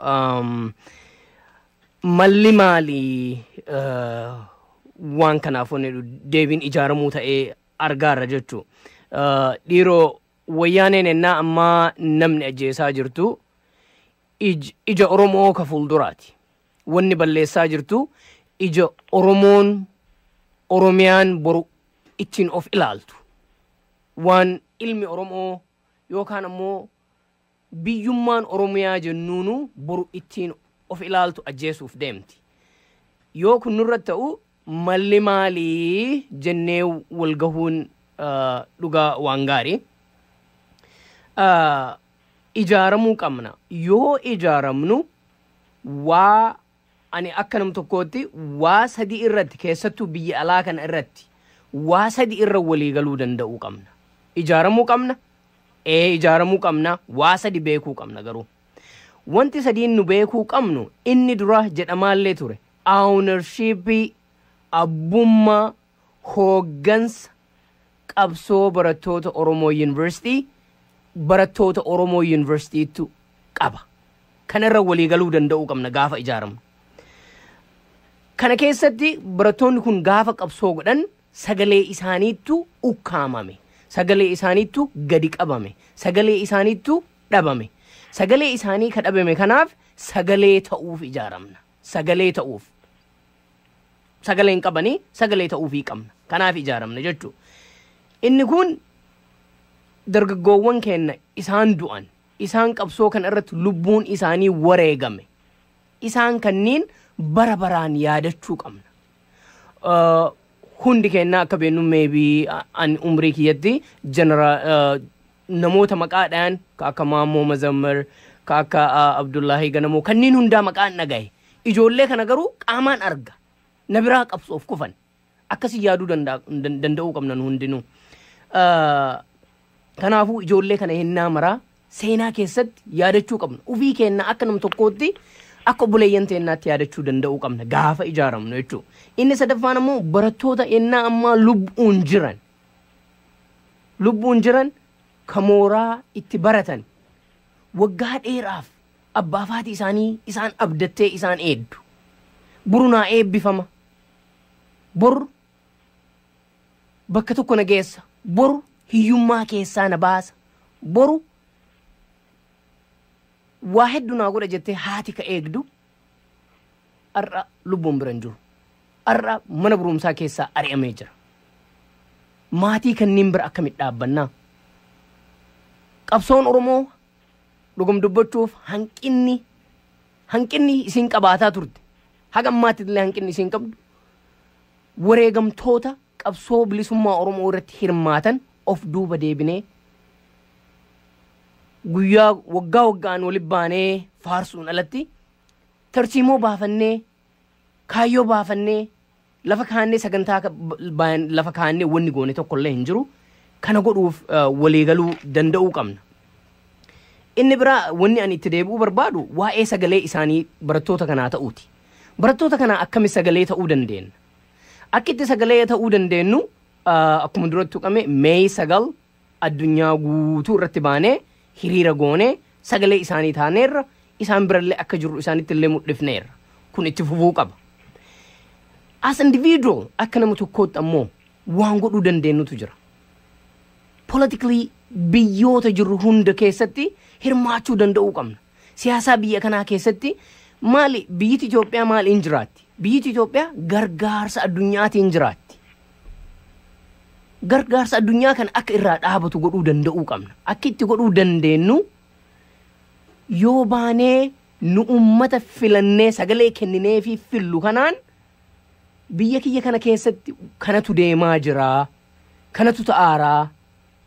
Malli maalii waan kanaaf wanni deebiin ijaaramuu ta'ee argaarra jechuu. Dhiiroo, wayyaaneen ennaa ammaa namni ajjeesaa jirtu ija Oromoo ka fuulduraati. Wanni balleessaa jirtu ija Oromoon Oromiyaan boru ittiin of ilaaltu, waan ilmi Oromoo yookaan ammoo biyyummaan Oromiyaa jennuunu boru ittiin of ilaaltu ajjeesuuf deemti. Yoo kun nurra ta'u, malli maalii jennee wal gahuun dhugaa waan gaarii. Ijaaramuu qabna. Yoo ijaaramnu, waa ani akka nam tokkootti waa sadi irratti, keessattuu biyya alaa kana irratti, waa sadi irra walii galuu danda'uu qabna. Ijaaramuu qabna. Ee, ijaaramuu qabna. Waa sadi beekuu qabna garuu. Wanti sadiin nu beekuu qabnu, inni dura jedhamaallee ture. Ownership, abbummaa, hooggansa qabsoo barattoota Oromoo Yuunivarsiitii barattoota Oromoo Yuunivarsiitiitu qaba. Kanarra walii galuu danda'uu qabna gaafa ijaaramnu. Kana keessatti barattoonni kun gaafa qabsoo godhan sagalee isaaniittu ukkaamame. Sagalee isaaniittu gadi qabame. Sagalee isaaniittu dhabame. Sagalee isaanii ka dhabame kanaaf sagalee ta'uuf ijaaramna. Sagalee ta'uuf. Sagalee hin qabanii, sagalee ta'uufii qabna. Kanaaf ijaaramna jechuudha. Inni kun dargaggoowwan keenya isaan du'an, isaan qabsoo kana irratti lubbuun isaanii wareegame, isaan kanniin bara baraan yaadachuu qabna. Hundi keenya akka beeknu, maybe an umrii kiyyatti namoota maqaadhaan ka akka Maammoo Mazammar, ka akka Abdullahi Ganamoo, kanneen hundaa maqaan dhagaye. Ijoollee kana garuu qaamaan arga. Na biraa qabsoof kufan. Akkasii yaaduu danda'uu qabna nu hundinuu. Kanaafuu ijoollee kana hennaa maraa seenaa keessatti yaadachuu qabna. Ufii keenya akka nam tokkootti, akka obboleeyyan teenyaatti yaadachuu danda'uu qabna gaafa ijaaramnu jechuudha. Inni sadaffaan ammoo barattoota ennaa ammaa lubbuun jiran. Lubbuun jiran ka mooraa itti baratan waggaa dheeraaf abbaa fi haati isaanii isaan abdattee isaan eeddu. Boru naa eebbifama. Boru bakka tokko na geessa. Boru hiyyummaa keessaa na baasa. Boru waa hedduu naa godha jettee haati ka eegdu har'a lubbuun bira hin jiru. Har'a mana barumsaa keessaa ari'amee jira. Maatii kanneen bira akkamitti dhaabbannaa? Qabsoon Oromoo dhugum dubbachuuf hanqinni isiin qabaataa turte. Haga ammaatti illee hanqinni isiin qabdu wareegamtoota qabsoo bilisummaa Oromoo irratti hirmaatan of duuba deebinee guyyaa waggaa waggaan walitti baanee faarsuun alatti, tarsiimoo baafannee, kaayyoo baafannee, lafa kaannee, sagantaa lafa kaannee wanni goone tokkollee hin jiru. Kana godhuuf waliigaluu danda'uu qabna. Inni biraa wanni ani itti deebi'uu barbaadu waa'ee sagalee isaanii barattoota kanaa ta'uuti. Barattoota kanaa akkami sagalee ta'uu dandeenya? Akka itti sagalee ta'uu dandeenyu, akkuma duratti tuqame, May 9 addunyaa guutuu irratti baanee hiriira goonee sagalee isaanii taaneerra, isaan birallee akka jirru isaanitti illee mul'ifneerra. Kun itti fufuu qaba. As individual, akka nama tokkootti ammoo waan godhuu dandeenyutu jira. Politically biyyoota jirru hunda keessatti hirmaachuu danda'uu qabna. Siyaasaa biyya kanaa keessatti, maali biyyiti Itoophiyaa maaliin jiraatti? Biyyiti Itoophiyaa gargaarsa addunyaatiin jiraatti. Gargaarsa addunyaa kana akka irraa dhaabatu godhuu danda'uu qabna. Akka itti godhuu dandeenyu, yoo baanee nu ummata filannee sagalee kenninee fi fillu kanaan biyya kiyya kana keessatti kanatu deemaa jira, kanatu ta'aaraa,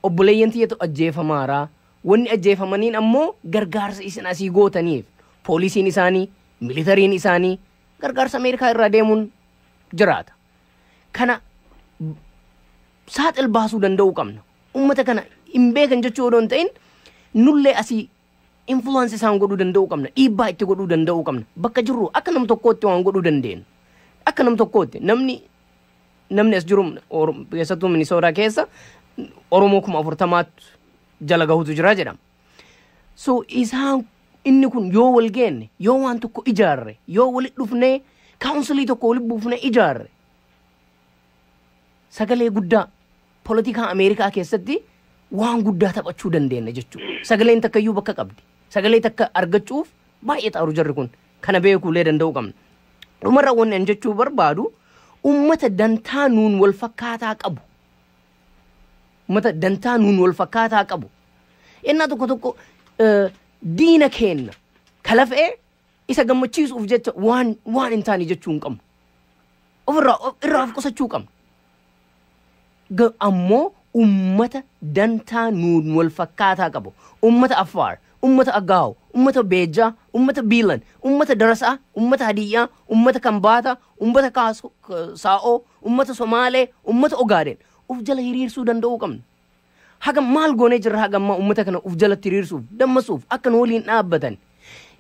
obboleeyyan tiyyatu ajjeefamaaraa, wanni ajjeefamaniin ammoo gargaarsa isin asii gootaniif, poolisiin isaanii, militariin isaanii gargaarsa Ameerikaa irraa deemuun jiraata. Kana saaxil baasuu danda'uu qabna. Ummata kana hin beekan jechuu odoo hin ta'in, nullee asii influence isaan godhuu danda'uu qabna. Dhiibbaa itti godhuu danda'uu qabna. Bakka jirru akka nam tokkootti waan godhuu dandeenyu. Akka nam tokkootti namni as jiru, keessattuu Minisootaa keessa Oromoo 40,000tti jala gahutu jira jedhama. So isaan inni kun yoo wal geenne, yoo waan tokko ijaarre, yoo walit dhufnee council tokko walit buufnee ijaarre, sagalee guddaa poolitikaa Ameerikaa keessatti waan guddaa taphachuu dandeenya jechuudha. Sagaleen takka iyyuu bakka qabdi. Sagalee takka argachuuf baay'ee xaaru jarri kun, kana beekuulee danda'uu qabna. Dhumarra wanni ani jechuu barbaadu, ummata dantaa nuun wal fakkaataa qabu Ummata dantaa nuun wal fakkaataa qabu. Innaa tokko tokko diina keenna kalafee isa gammachiisuuf jecha waan hin taane jechuu hin qabnu. Ofirraa irraa of qusachuu qabna. Ammoo ummata dantaa nuun wal fakkaataa qabu. Ummata Affaar, ummata Agaaw, ummata Beejaa, ummata Biilan, ummata Darasaa, ummata Hadiyyaa, ummata Kambaataa, ummata Saa'oo, ummata Somaalee, ummata Ogaadeen uf jala hiriirsuu danda'uu qabna. Haga maal goonee jirra haga ammaa ummata kana uf jalatti hiriirsuuf, dammasuuf, akka nu waliin dhaabbatan?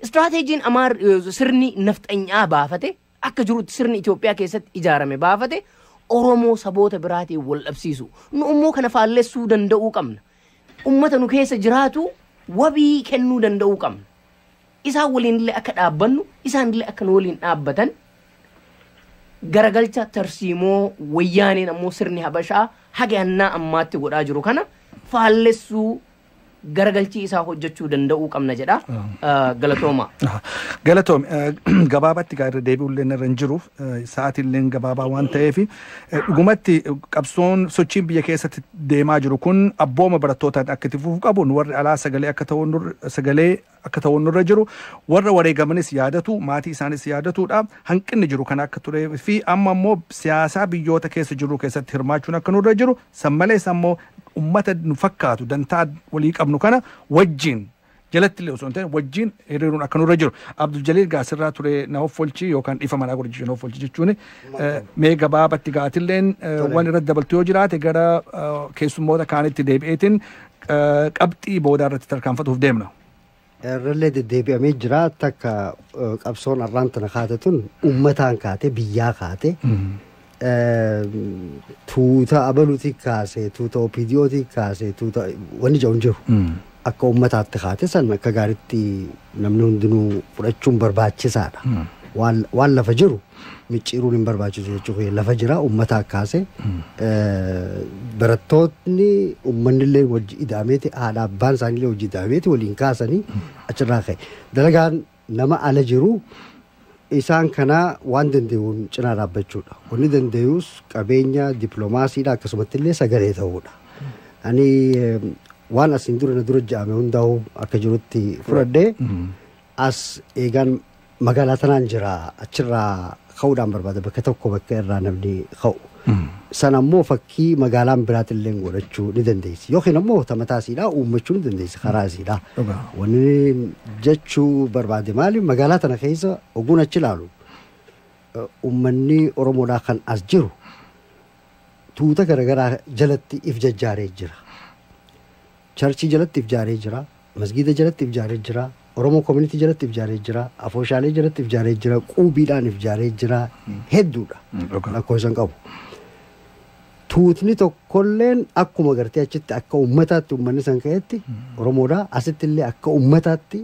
Istiraateejiin Amaar sirni nafxanyaa baafate, akka jirutti sirni Itoophiyaa keessatti ijaarame baafate, Oromoo saboota biraatiin wal dhabsiisu. Nu immoo kana faallessuu danda'uu qabna. Ummata nu keessa jiraatu wabii kennuu danda'uu qabna. Isaan waliin illee akka dhaabbannu, isaan illee akka nu waliin dhaabbatan. Garagalcha tarsiimoo Wayyaaneen ammoo sirni Habashaa haga annaa ammaatti godhaa jiru kana faallessuu, garagalchii isaa hojjechuu danda'uu qabna jedha. Galatooma. Galatoom, gabaabatti gaa irra deebi'ullee irra hin jiru, sa'aatiin gabaabaa waan ta'eef, dhugumatti qabsoon sochiin biyya keessatti deemaa jiru kun abbooma barattootaan akka itti fufuu qabu, nu warri alaa sagalee akka ta'u nurra jiru, warra wareegamanis yaadatu, maatii isaanis yaadatudha. Hanqinni jiru kan akka turee fi amma immoo siyaasaa biyyoota keessa jiru keessatti hirmaachuun akka nurra jiru, san malees ammoo ummata nu fakkaatu dantaa walii qabnu kana wajjin jalatti illee osoo hin ta'in wajjin hiriiruun akka nurra jiru. Abdul Jaliil gaasirraa ture na offolchi yookaan dhifa manaa godha jechuun offolchi jechuun, mee gabaabatti gaatilleen waan irratti dabaltu yoo jiraate, gara keessummoota kaanitti deebi'eetiin qabxii boodaa irratti tarkaanfatuuf deemna. Irrallee deddeebi'amee jira. Takka qabsoon arraan tana kaate tun uummataan kaate, biyyaa kaate, tuuta abaluutii kaase, tuuta OPDOtii kaase, tuuta wanni jedhu hin jiru. Akka uummataatti kaate san akka gaariitti namni hundinuu fudhachuun barbaachisaadha. Waan lafa jiru micciiruun hin barbaachisu jechuudha. Lafa jira, uummataa kaase, barattoonni uummanni illee wajji ida'ameeti, haadha abbaan isaanii illee wajji ida'ameeti waliin kaasanii achirraa ka'e. Dalagaan nama ala jiru isaan kana waan danda'uun cinaa dhaabbachuudha. Wanni danda'us qabeenya, dippiloomaasiidha, akkasumatti illee sagalee ta'uudha. Ani waan asiin dura na dura ja'ame hundaa'u akka jirutti fudhadhee, as eegaan magaalaa tanaan jira, achirraa ka'uudhaan barbaada, bakka tokko bakka irraa namni ka'u. Sana ammoo fakkii magaalaan biraatillee godhachuu ni dandeessi. Yookiin ammoo mataa isiidhaa uummachuu ni dandeessi karaa isiidhaa. Wanni jechuu barbaade maali, magaalaa tana keessa oguun achi ilaalu, uummanni Oromoodhaa kan as jiru tuuta garaagaraa jalatti if jajjaaree jira. Churchii jalatti if jaaree jira. Masgiida jalatti if jaaree jira. Oromoo community jalatti if jaaree jira. Afooshaalee jalatti if jaaree jira. Quubiidhaan if jaaree jira. Hedduudha. Lakkoofsa hin qabu. Tuutni tokkolleen akkuma gartee achitti akka uummataatti uummanni san ka'etti Oromoodhaa asitti illee akka uummataatti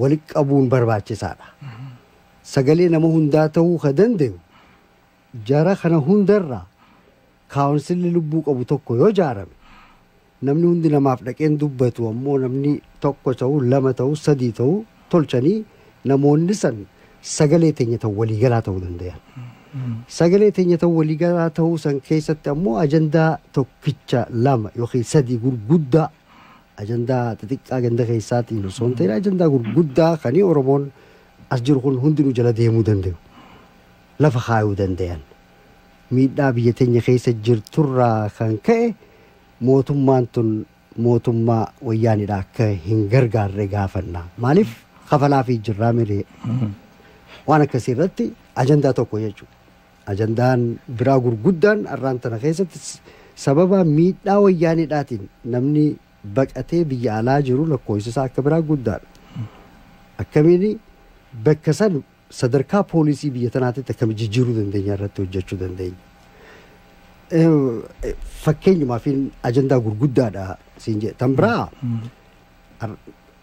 walitti qabuun barbaachisaadha. Sagalee nama hundaa ta'uu ka danda'u jara kana hundarraa councilli lubbuu qabu tokko yoo ijaarame, namni hundi namaaf dhaqeen dubbatu, ammoo namni tokko ta'uu, lama ta'uu, sadii ta'uu tolchanii, namoonni san sagalee teenya ta'u waliigalaa ta'uu danda'an. Sagalee teenya ta'uu waliigalaa ta'uu san keessatti ammoo ajandaa tokkicha, lama yookiin sadii gurguddaa, ajandaa xixiqqaa ganda keessaatiin osoo hin ta'in, ajandaa gurguddaa kan Oromoon as jiru kun hundinuu jala deemuu danda'u. Lafa kaayuu danda'an. Miidhaa biyya teenya keessa jirturraa kan ka'e mootummaan tun mootummaa Wayyaanidha akka hin gargaarre gaafanna. Maaliif kafalaa fi jirraa miree? Waan akkasii irratti ajandaa tokko jechuudha. Ajandaan biraa gurguddaan arraan tana keessatti sababa miidhaa Wayyaanidhaatiin namni baqatee biyya alaa jiru lakkoofsa isaa akka biraa guddaadha. Akkamiin bakka san sadarkaa poolisii biyya tanaatti akkami jijjiiruu dandeenya irratti hojjechuu dandeenya. Fakkeenyumaaf ajandaa gurguddaadha siin jedhe. Tan biraa,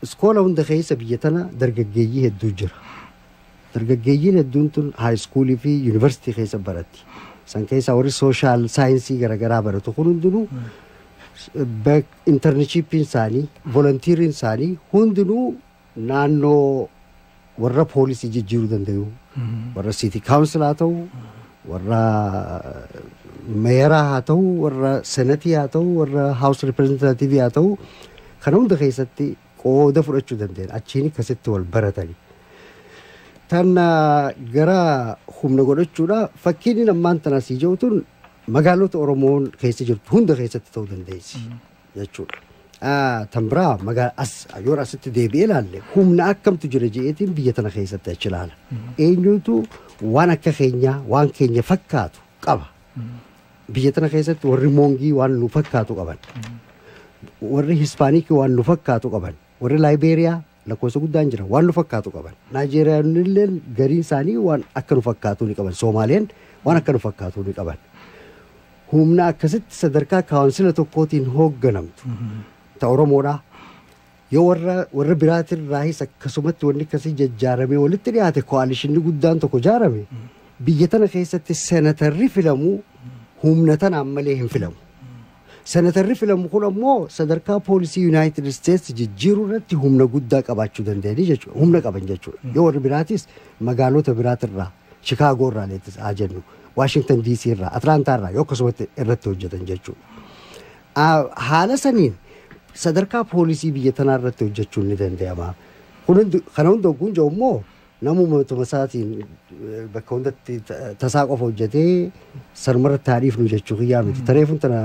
iskoola hunda keessa biyya tana dargaggeeyyii hedduu jira. Dargaggeeyyiin hedduun tun high schoolii fi yuunivarsiitii keessa baratti. San keessaa warri social scienceii garaagaraa baratu kun hundinuu internshipiin isaanii, volunteeriin isaanii hundinuu naannoo warra poolisii jijjiiruu danda'u. Warra city council haa ta'u, warra Mayoraa haa ta'u, warra senatii haa ta'u, warra House Representative haa ta'u, kana hunda keessatti qooda fudhachuu dandeenya. Achiin akkasitti wal baratani. Tan gara humna godhachuudha, fakkiin ammaan tana asii jiru tun magaalota Oromoon keessa jirtu hunda keessatti ta'uu dandeessi jechuudha. Tan biraa as yoo asitti deebi'ee ilaalle, humna akkamtu jira je'eetiin biyya tana keessatti achi ilaala. Eenyutu waan akka keenyaa, waan keenya fakkaatu qaba? Biyya tana keessatti warri Moongii waan nu fakkaatu qaban. Warri Hispaanikii waan nu fakkaatu qaban. Warri Laayibeeriyaa lakkoofsa guddaan jira, waan nu fakkaatu qaban. Naayijeeriyaanillee gariin isaanii waan akka nu fakkaatu ni qaban. Soomaaliyaan waan akka nu fakkaatu ni qaban. Humna akkasitti sadarkaa councila tokkootiin hoogganamtu ta Oromoodhaa. Yoo warra biraatirraayis akkasumatti wanni akkasii jajjaaramee walitti dhiyaate, coalitionni guddaan tokko ijaarame, biyya tana keessatti senatarri filamu humna tanaan malee hin filamu. Senatarri filamu kun ammoo sadarkaa policy United States jijjiiruu irratti humna guddaa qabaachuu danda'anii jechuudha. Humna qaban jechuudha. Yoo warri biraatis magaalota biraatirraa, Chicago irraa leettis haa jennu, Washington DC irraa, Atlaantaa irraa yoo akkasumatti irratti hojjetan jechuudha. Haala saniin sadarkaa policy biyya tanaa irratti hojjechuun ni danda'ama. Kana hunda ogguun jiru immoo namuma isaatiin bakka hundatti tasaa qofa hojjetee sanumarratti haadhiifnu jechuu kiyyaa miti. Tareefuun tana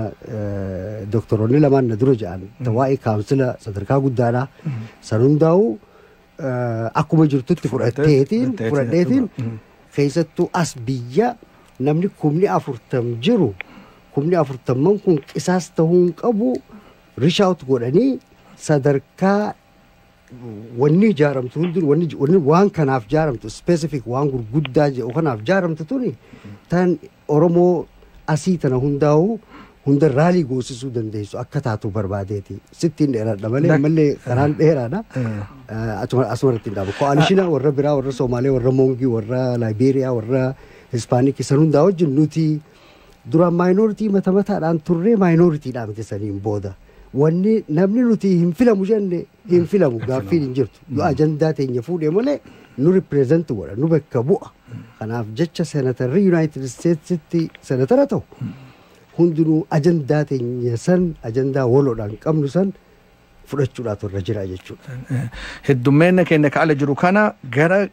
doktoroonni lamaan na dura jedhan waa'ee councila sadarkaa guddaadha. San hundaa'u akkuma jirtutti fudhadheetiin, keessattuu as biyya namni 40,000 jiru, 40,000 kun qisaas ta'uu hin qabu. Reach out godhanii sadarkaa wanni ijaaramtu hundi, wanni waan kanaaf ijaaramtu, specific waan gurguddaa jedhu kanaaf ijaaramtu tuni, tan Oromoo asii tana hundaa'u hunda rally goosisuu dandeessu akka taatu barbaadeeti. Sittiin dheeraadha malee ammallee karaan dheeraadha. Asuma irratti hin dhaabu. Coalitiona warra biraa, warra Somaalee, warra Moongii, warra Laayibeeriyaa, warra Hispaanikii san hundaa wajjin nuti duraan minority mata mataadhaan turree, minoritydhaa miti saniin booda. Wanni namni nuti hin filamu jenne hin filamu, gaaffiin hin jirtu. Yoo ajandaa teenya fuudhee malee nu represent godha, nu bakka bu'a. Kanaaf jecha senatarri United Statesitti senatara ta'u hundinuu ajandaa teenya san, ajandaa waloodhaan qabnu san fudhachuudhaatu irra jira jechuudha. Heddummeenya keenya ka ala jiru kana gara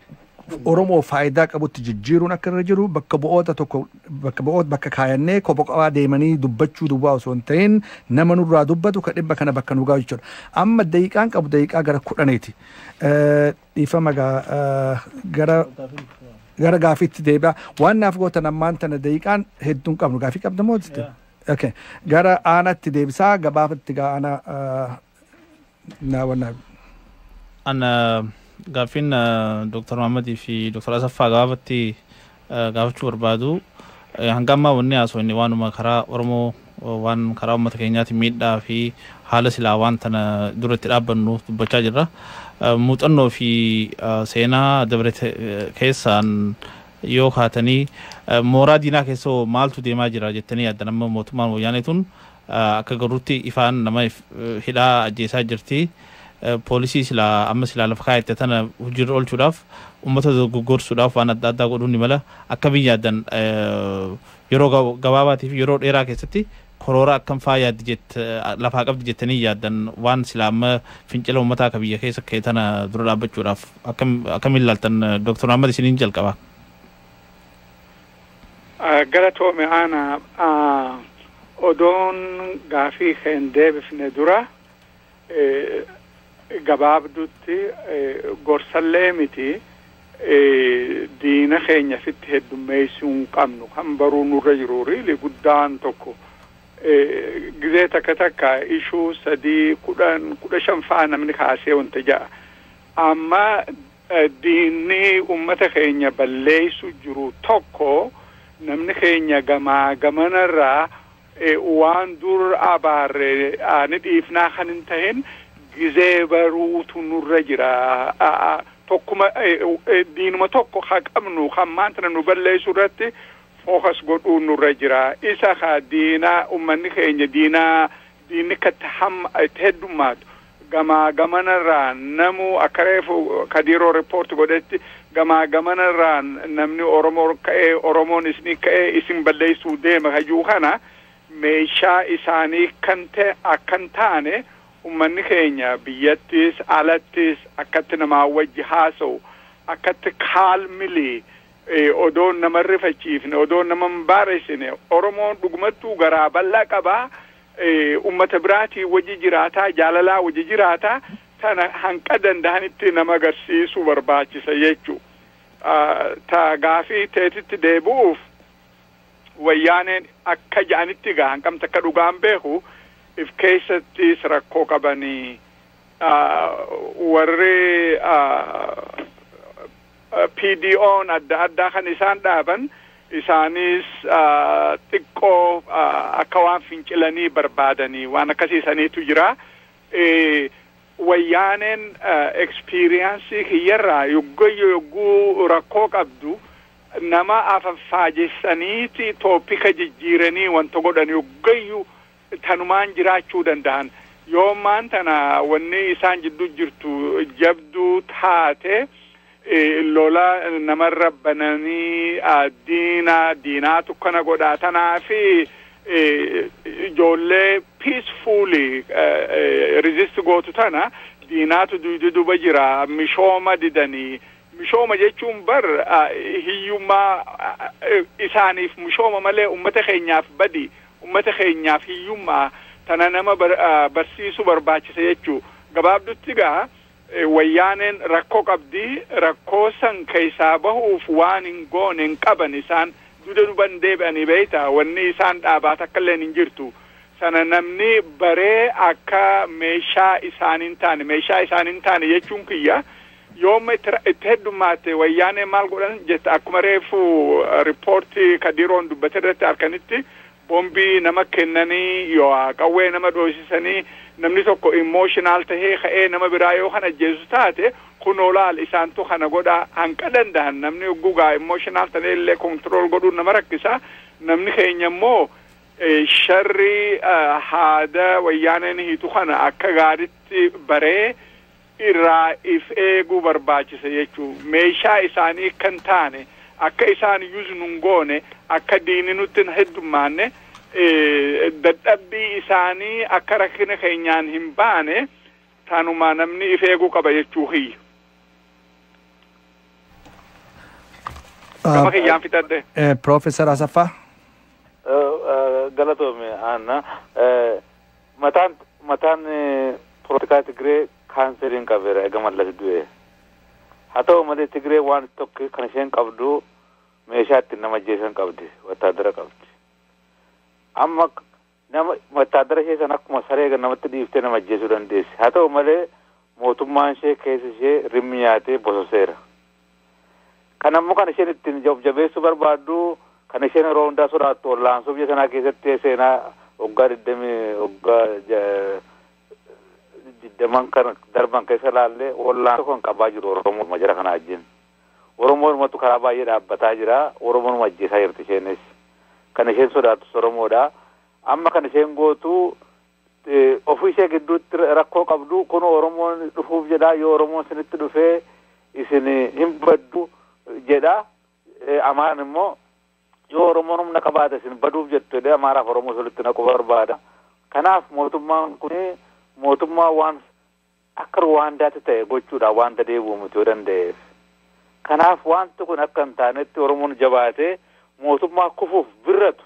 Oromoo faayidaa qabutti jijjiiruun akka irra jiru, bakka bu'oota tokko, bakka bu'oota bakka kaayannee kopha kophaa deemanii dubbachuu duwwaa osoo hin ta'in, nama nurraa dubbatu ka dhibba kana bakka nu gahu jechuudha. Amma daqiiqaan qabu daqiiqaa gara 10ti. Dhiifama gara gara gaafiitti deebi'a. Waan naaf gootan, ammaan tana daqiiqaan hedduun qabnu, gaafii qabda moo? Okay. Gara aanaatti deebisaa gabaafatti gaa aana naa wanna. An gaaffiin Dr. Mahammadii fi Dr. Asaffaa gabaabatti gaafachuu barbaadu, hanga ammaa wanni haasofne waanuma karaa Oromoo, waan karaa uummata keenyaatiin miidhaa fi haala silaa waan tana duratti dhaabbannu dubbachaa jirra. Muuxannoo fi seenaa dabre keessaan yoo kaatanii, mooraa diinaa keessa maaltu deemaa jira jettanii yaaddan? Amma mootummaan wayyaanee tun akka garuutti ifaan nama hidhaa, ajjeesaa jirti. Poolisii silaa amma silaa lafa kaayette tana hojiirra oolchuudhaaf, uummata dogoggorsuudhaaf waan adda addaa godhuun ni mala. Akka biyyaaddan yeroo gabaabaatii fi yeroo dheeraa keessatti koroora akkam faa yaaddi jett lafaa qabdi jettanii yaaddan, waan silaa amma fincila uummataa akka biyya keessa ka'e tana dura dhaabbachuudhaaf akkamiin ilaaltan? Dooktor Ahmad, isiniin jalqaba. Galatoome ana. Odoon gaafii keen deebifne dura, gabaabdutti gorsallee miti, diina keenya fitti heddummeessuu hin qabnu. Kan baruu nurra jiru really guddaan tokko, gizee takka takka issue 3, 10, 15 faa namni kaasee wanta ja'a. Amma diinni ummata keenya balleessu jiru tokko, namni keenya gamaa gamanarraa waan dur abaarre ani dhiifnaa kan hin tahin gizee baruutu nurra jira. Tokkuma diinuma tokko haa qabnu, kan maantana nu balleessu irratti focus godhuu nurra jira. Isa ka diinaa ummanni keenya diinaa diinni katti hamma itti heddummaatu Gamaa gamanarraa namu akka reefu Kadiiroo report godhetti, gamaa gamanarraa namni Oromoo ka'ee, Oromoon isinii ka'ee isin balleessuu deema hayyuu kana meeshaa isaanii kan ta'e akkan taane, ummanni keenya biyyattis alattis akkatti namaa wajji haasa'u, akkatti calmly, odoo nama rifachiifne, odoo nama hin baaresine. Oromoon dhugumattuu garaa bal'aa qabaa, ummata biraatii wajji jiraataa, jaalalaa wajji jiraataa, tana hanqa danda'anitti nama agarsiisuu barbaachisa jechuu. Ta gaafii teetitti deebi'uuf, Wayyaaneen akka ja'anitti gaa hanqamta akka dhugaan beeku if keessattis rakkoo qabanii, warri PDO'n adda addaa kan isaan dhaaban isaanis xiqqoo akka waan fincilanii barbaadanii waan akkasiisaniitu jira. Wayyaaneen experience kiyyarraa yoggoyyo yogguu rakkoo qabdu nama afaffaajessaniiti topic jijjiiranii wanta godhan yoggayyu tanumaan jiraachuu danda'an. Yoomaan tana wanni isaan jidduu jirtu jabduu taate, lola namarra bananii, diina diinaatu kana godhaa tanaa fi ijoollee peacefully resist gootu tana diinaatu duuba jira. Mishooma didanii, mishooma jechuun bar hiyyummaa isaaniif mishooma malee ummata keenyaaf badi, ummata keenyaaf hiyyummaa. Tana nama barsiisuu barbaachisa jechuu. Gabaabdutti gaa Wayyaaneen rakkoo qabdi. Rakkoo san keessaa bahuuf waan hin goone hin qaban. Isaan duda duban deebi'anii beeyta, wanni isaan dhaabaa takka illee hin jirtu. Sana namni baree akka meeshaa isaaniin taane, meeshaa isaaniin taane jechuun kiyya, yooma itti heddummaate Wayyaanee maal godhan jetta, akkuma reefu report Kadiroon dubbate irratti harkanitti bombii nama kennanii yoo qawwee nama dhoosisanii, namni tokko emotional tahee ka'ee nama biraa yoo kan ajjeesu taate, kunoo laal isaantu kana godha. Hanqa danda'an namni gugaa emotional ta'ee illee control godhuun nama rakkisa. Namni keenya immoo sharri haada Wayyaaneen hiitu kana akka gaaritti baree irraa if eeguu barbaachisa jechuu. Meeshaa isaanii kan taane, akka isaan use nun goone, akka diini nutti hin heddummaanne, dadhabbii isaanii akka rakkina keenyaan hin baane, tanuma namni if eeguu qaba jechuu kiyya. Gama kiyyaan fixadhe. Piroofeesar Asaffaa. Galatoome Anna. Mataan poolitikaa Tigree kaanseriin qabeera eega Mallas du'e. Haa ta'u malee Tigree waan tokko kan isheen qabdu meeshaa ittiin nama ajjeesan qabdi, wattaadara qabdi. Amma nama wattaadara ishee sana akkuma saree namatti dhiiftee nama ajjeesuu dandeessi. Haa ta'u malee mootummaan ishee keessa ishee rimmi nyaatee bososeera. Kan ammoo kan isheen ittiin of jabeessuu barbaaddu, kan isheen yeroo hundaa sodaattu, wallaansoo biyya sanaa keessatti seenaa waggaa 20, waggaa 20 kan darban keessa laallee, wallaansoo kan qabaa jiru Oromoo jara kana wajjin. Oromoonumatu karaa baay'ee dhaabbataa jira. Oromoonuma ajjeesaa jirti isheenis. Kan isheen sodaattus Oromoodha. Amma kan isheen gootu ofii ishee gidduutti rakkoo qabdu, kun Oromoon dhufuuf jedha, yoo Oromoon sinitti dhufee isin hin baddu jedha. Amaaraan immoo yoo Oromoon humna qabaate isin baduuf jettu jedhee Amaaraaf Oromoo walitti naquu barbaada. Kanaaf mootummaan kun mootummaa waan akka Ruwaandaatti ta'e gochuudha wanta deebi'u miti yoo danda'eef. Kanaaf wanti kun akka hin taanetti Oromoon jabaatee mootummaa kufuuf birratu,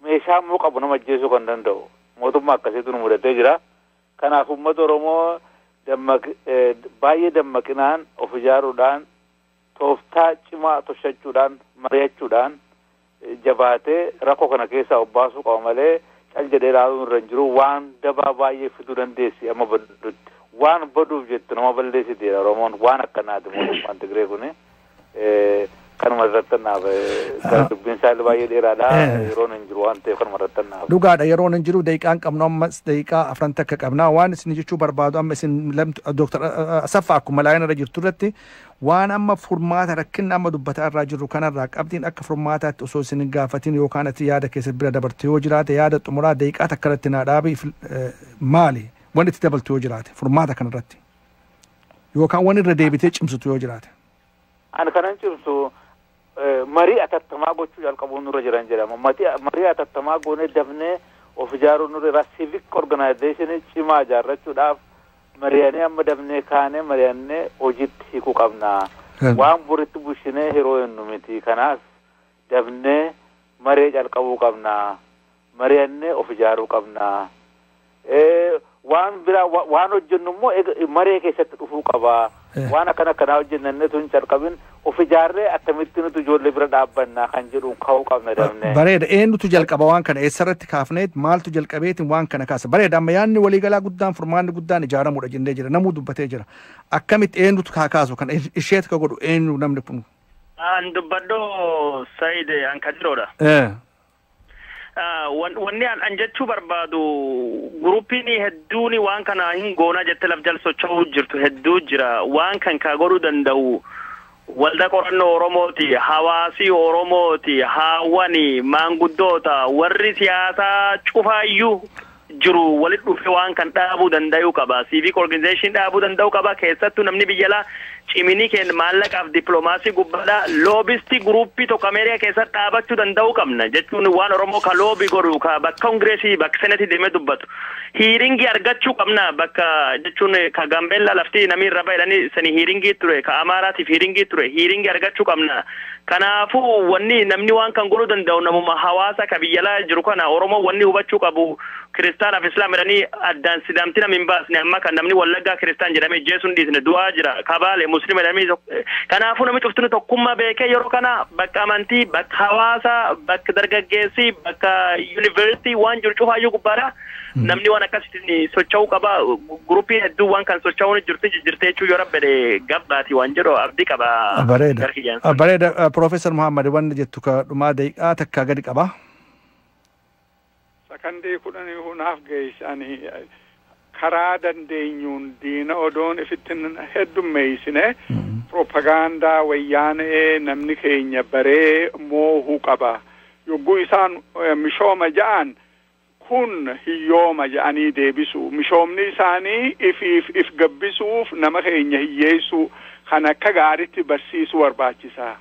meeshaa immoo qabu, nama ajjeesuu kan danda'u mootummaa akkasiitu nu mudatee jira. Kanaaf uummata Oromoo baay'ee dammaqinaan of ijaaruudhaan, tooftaa cimaa toshachuudhaan, mari'achuudhaan jabaatee rakkoo kana keessaa of baasuu qaba malee cal jedhee ilaaluun irra hin jiru. Waan dabaa baay'ee fiduu dandeessi amma baddutti. Waan baduuf jettu nama balleessiti Oromoon, waan akkanaati mootummaan Tigree kuni. Kanuma irratti naaf, dubbiin isaa baay'ee dheeraadha, yeroon hin jiru waan ta'eef kanuma irratti naaf. Dhugaadha, yeroon hin jiru. Daqiiqaan qabnu ammas daqiiqaa afran takka qabna. Waan isin jechuu barbaadu amma isin Dooktar Asaffaa, akkuma line irra jirtu irratti, waan amma furmaata rakkinna amma dubbataa irraa jirru kanarraa qabdiin akka furmaataatti osoo isin hin gaafatin yookaan ati yaada keessatti bira dabarte yoo jiraate, yaada xumuraa daqiiqaa takka irratti naa dhaabi, maali? Wanni itti dabaltu yoo jiraate furmaata kanarratti yookaan waan irra deebitee cimsitu yoo jiraate. Ani kanan cimsu, marii atattamaa gochuu jalqabuun nurra jiran jedhama. Marii atattamaa goonee dafnee of ijaaruu nurra jira. Civic organization cimaa ijaarrachuudhaaf mari'annee, amma dafnee kaanee mari'annee hojiitti hiikuu qabna. Waan boritti bushinee yeroo hennu miti. Kanaaf dafnee maree jalqabuu qabna. Mari'annee of ijaaruu qabna. Waan biraa waan hojjennu immoo maree keessatti dhufuu qaba. Waan akkana akkanaa hojjennannee tun calqabin of ijaarree akkamitti nuti ijoollee bira dhaabbannaa kan jedhu ka'uu qabna dafnee. Bareeda. Eenyutu jalqaba waan kana? Eessarratti kaafneet maaltu jalqabeetiin waan kana kaasa? Bareeda. Amma yaadni waliigalaa guddaan furmaanni guddaan ijaaramuudha jennee jira, namuu dubbatee jira. Akkamitti, eenyutu kaa kaasu kana, isheet ka godhu eenyu namni kun? An dubbadhu Said, an Kadiroodha. Wanni an jechuu barbaadu, groupiin hedduun waan kana hin goona jette laf jala socho'uu jirtu hedduu jira. Waan kan ka godhuu danda'u waldaa qorannoo Oromooti, hawaasii Oromooti, haawwani, maanguddoota, warri siyaasaa cufaayyuu jiru walitti dhufe waan kan dhaabuu danda'uu qaba. Civic organization dhaabuu danda'uu qaba. Keessattuu namni biyya alaa cimini keenya maallaqaaf dippiloomaasii gubbaadha. Lobbyist groupii tokko Ameerikaa keessatti dhaabachuu danda'uu qabna. Jechuun waan Oromoo ka lobby godhu, ka bakka Congressii, bakka Senatii deemee dubbatu. Hearingii argachuu qabna bakka jechuun ka Gaambeellaa lafti namni irra baay'anii sani hearingii ture, ka Amaaraatiif hearingii ture, hearingii argachuu qabna. Kanaafuu wanni namni waan kan godhuu danda'u namuma hawaasa ka biyya alaa jiru kana. Oromoo wanni hubachuu qabu, kiristaanaaf islaam jedhanii addaan sidaamti namni hin baasne. Amma kan namni Wallaggaa kiristaan jedhamee jeesuun dhiisne du'aa jira, kabaale muslima jedhamee. Kanaafuu namni cuftuni tokkummaa beekee yeroo kana bakka amantii, bakka hawaasaa, bakka dargaggeessi, bakka yuunivarsiitii waan jiru cufaayyuu gubbaadha. Namni waan akkasitti socho'uu qaba. Groupii hedduu waan kan socho'uun jirti jijjiirtee jechuu yoo rabbede gabbaati waan jedhu abdii qaba. Bareeda. Bareeda. Profeesar Muhammad, wanni jettu ka dhumaa daqiiqaa takkaa gadi qaba. Sakandii 10 hunaaf geessanii, karaa dandeenyuun diina odoon ifitti heddummeessine propagaandaa wayyaanee namni keenya baree moohuu qaba. Yogguu isaan mishooma ja'an, kun hiyyooma ja'anii deebisu. Mishoomni isaanii ifiif if gabbisuuf nama keenya hiyyeessuu kan akka gaariitti barsiisuu barbaachisaa.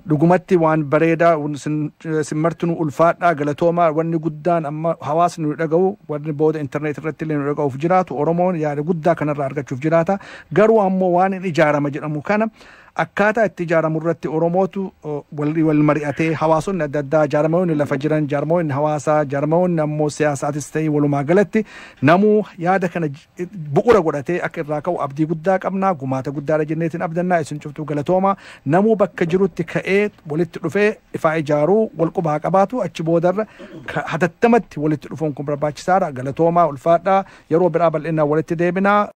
Dhugumatti waan bareedaa sin martinuu ulfaadhaa, galatoomaa. Wanni guddaan amma hawaasni nu dhaga'u, wanni booda intarneet irratti illee nu dhaga'uuf jiraatu, Oromoon yaada guddaa kanarraa argachuuf jiraata. Garuu ammoo waan hin ijaarama jedhamu kana akkaataa itti ijaaramu irratti Oromootu wal mari'atee, hawaasonni adda addaa, jaarmayoonni lafa jiran, jaarmayoonni hawaasaa, jaarmayoonni ammoo siyaasaatis ta'e, walumaa galatti namuu yaada kana bu'uura godhatee akka irraa ka'u abdii guddaa qabnaa. Gumaata guddaadha jenneetiin abdannaa. Isin cuftuu galatoomaa. Namuu bakka jirutti ka'ee walitti dhufee ifaa ijaaruu wal qubaa qabaatu, achi boodarra hatattamatti walitti dhufuun kun barbaachisaadha. Galatoomaa, ulfaadhaa. Yeroo biraa bal'inaan walitti deebinaa.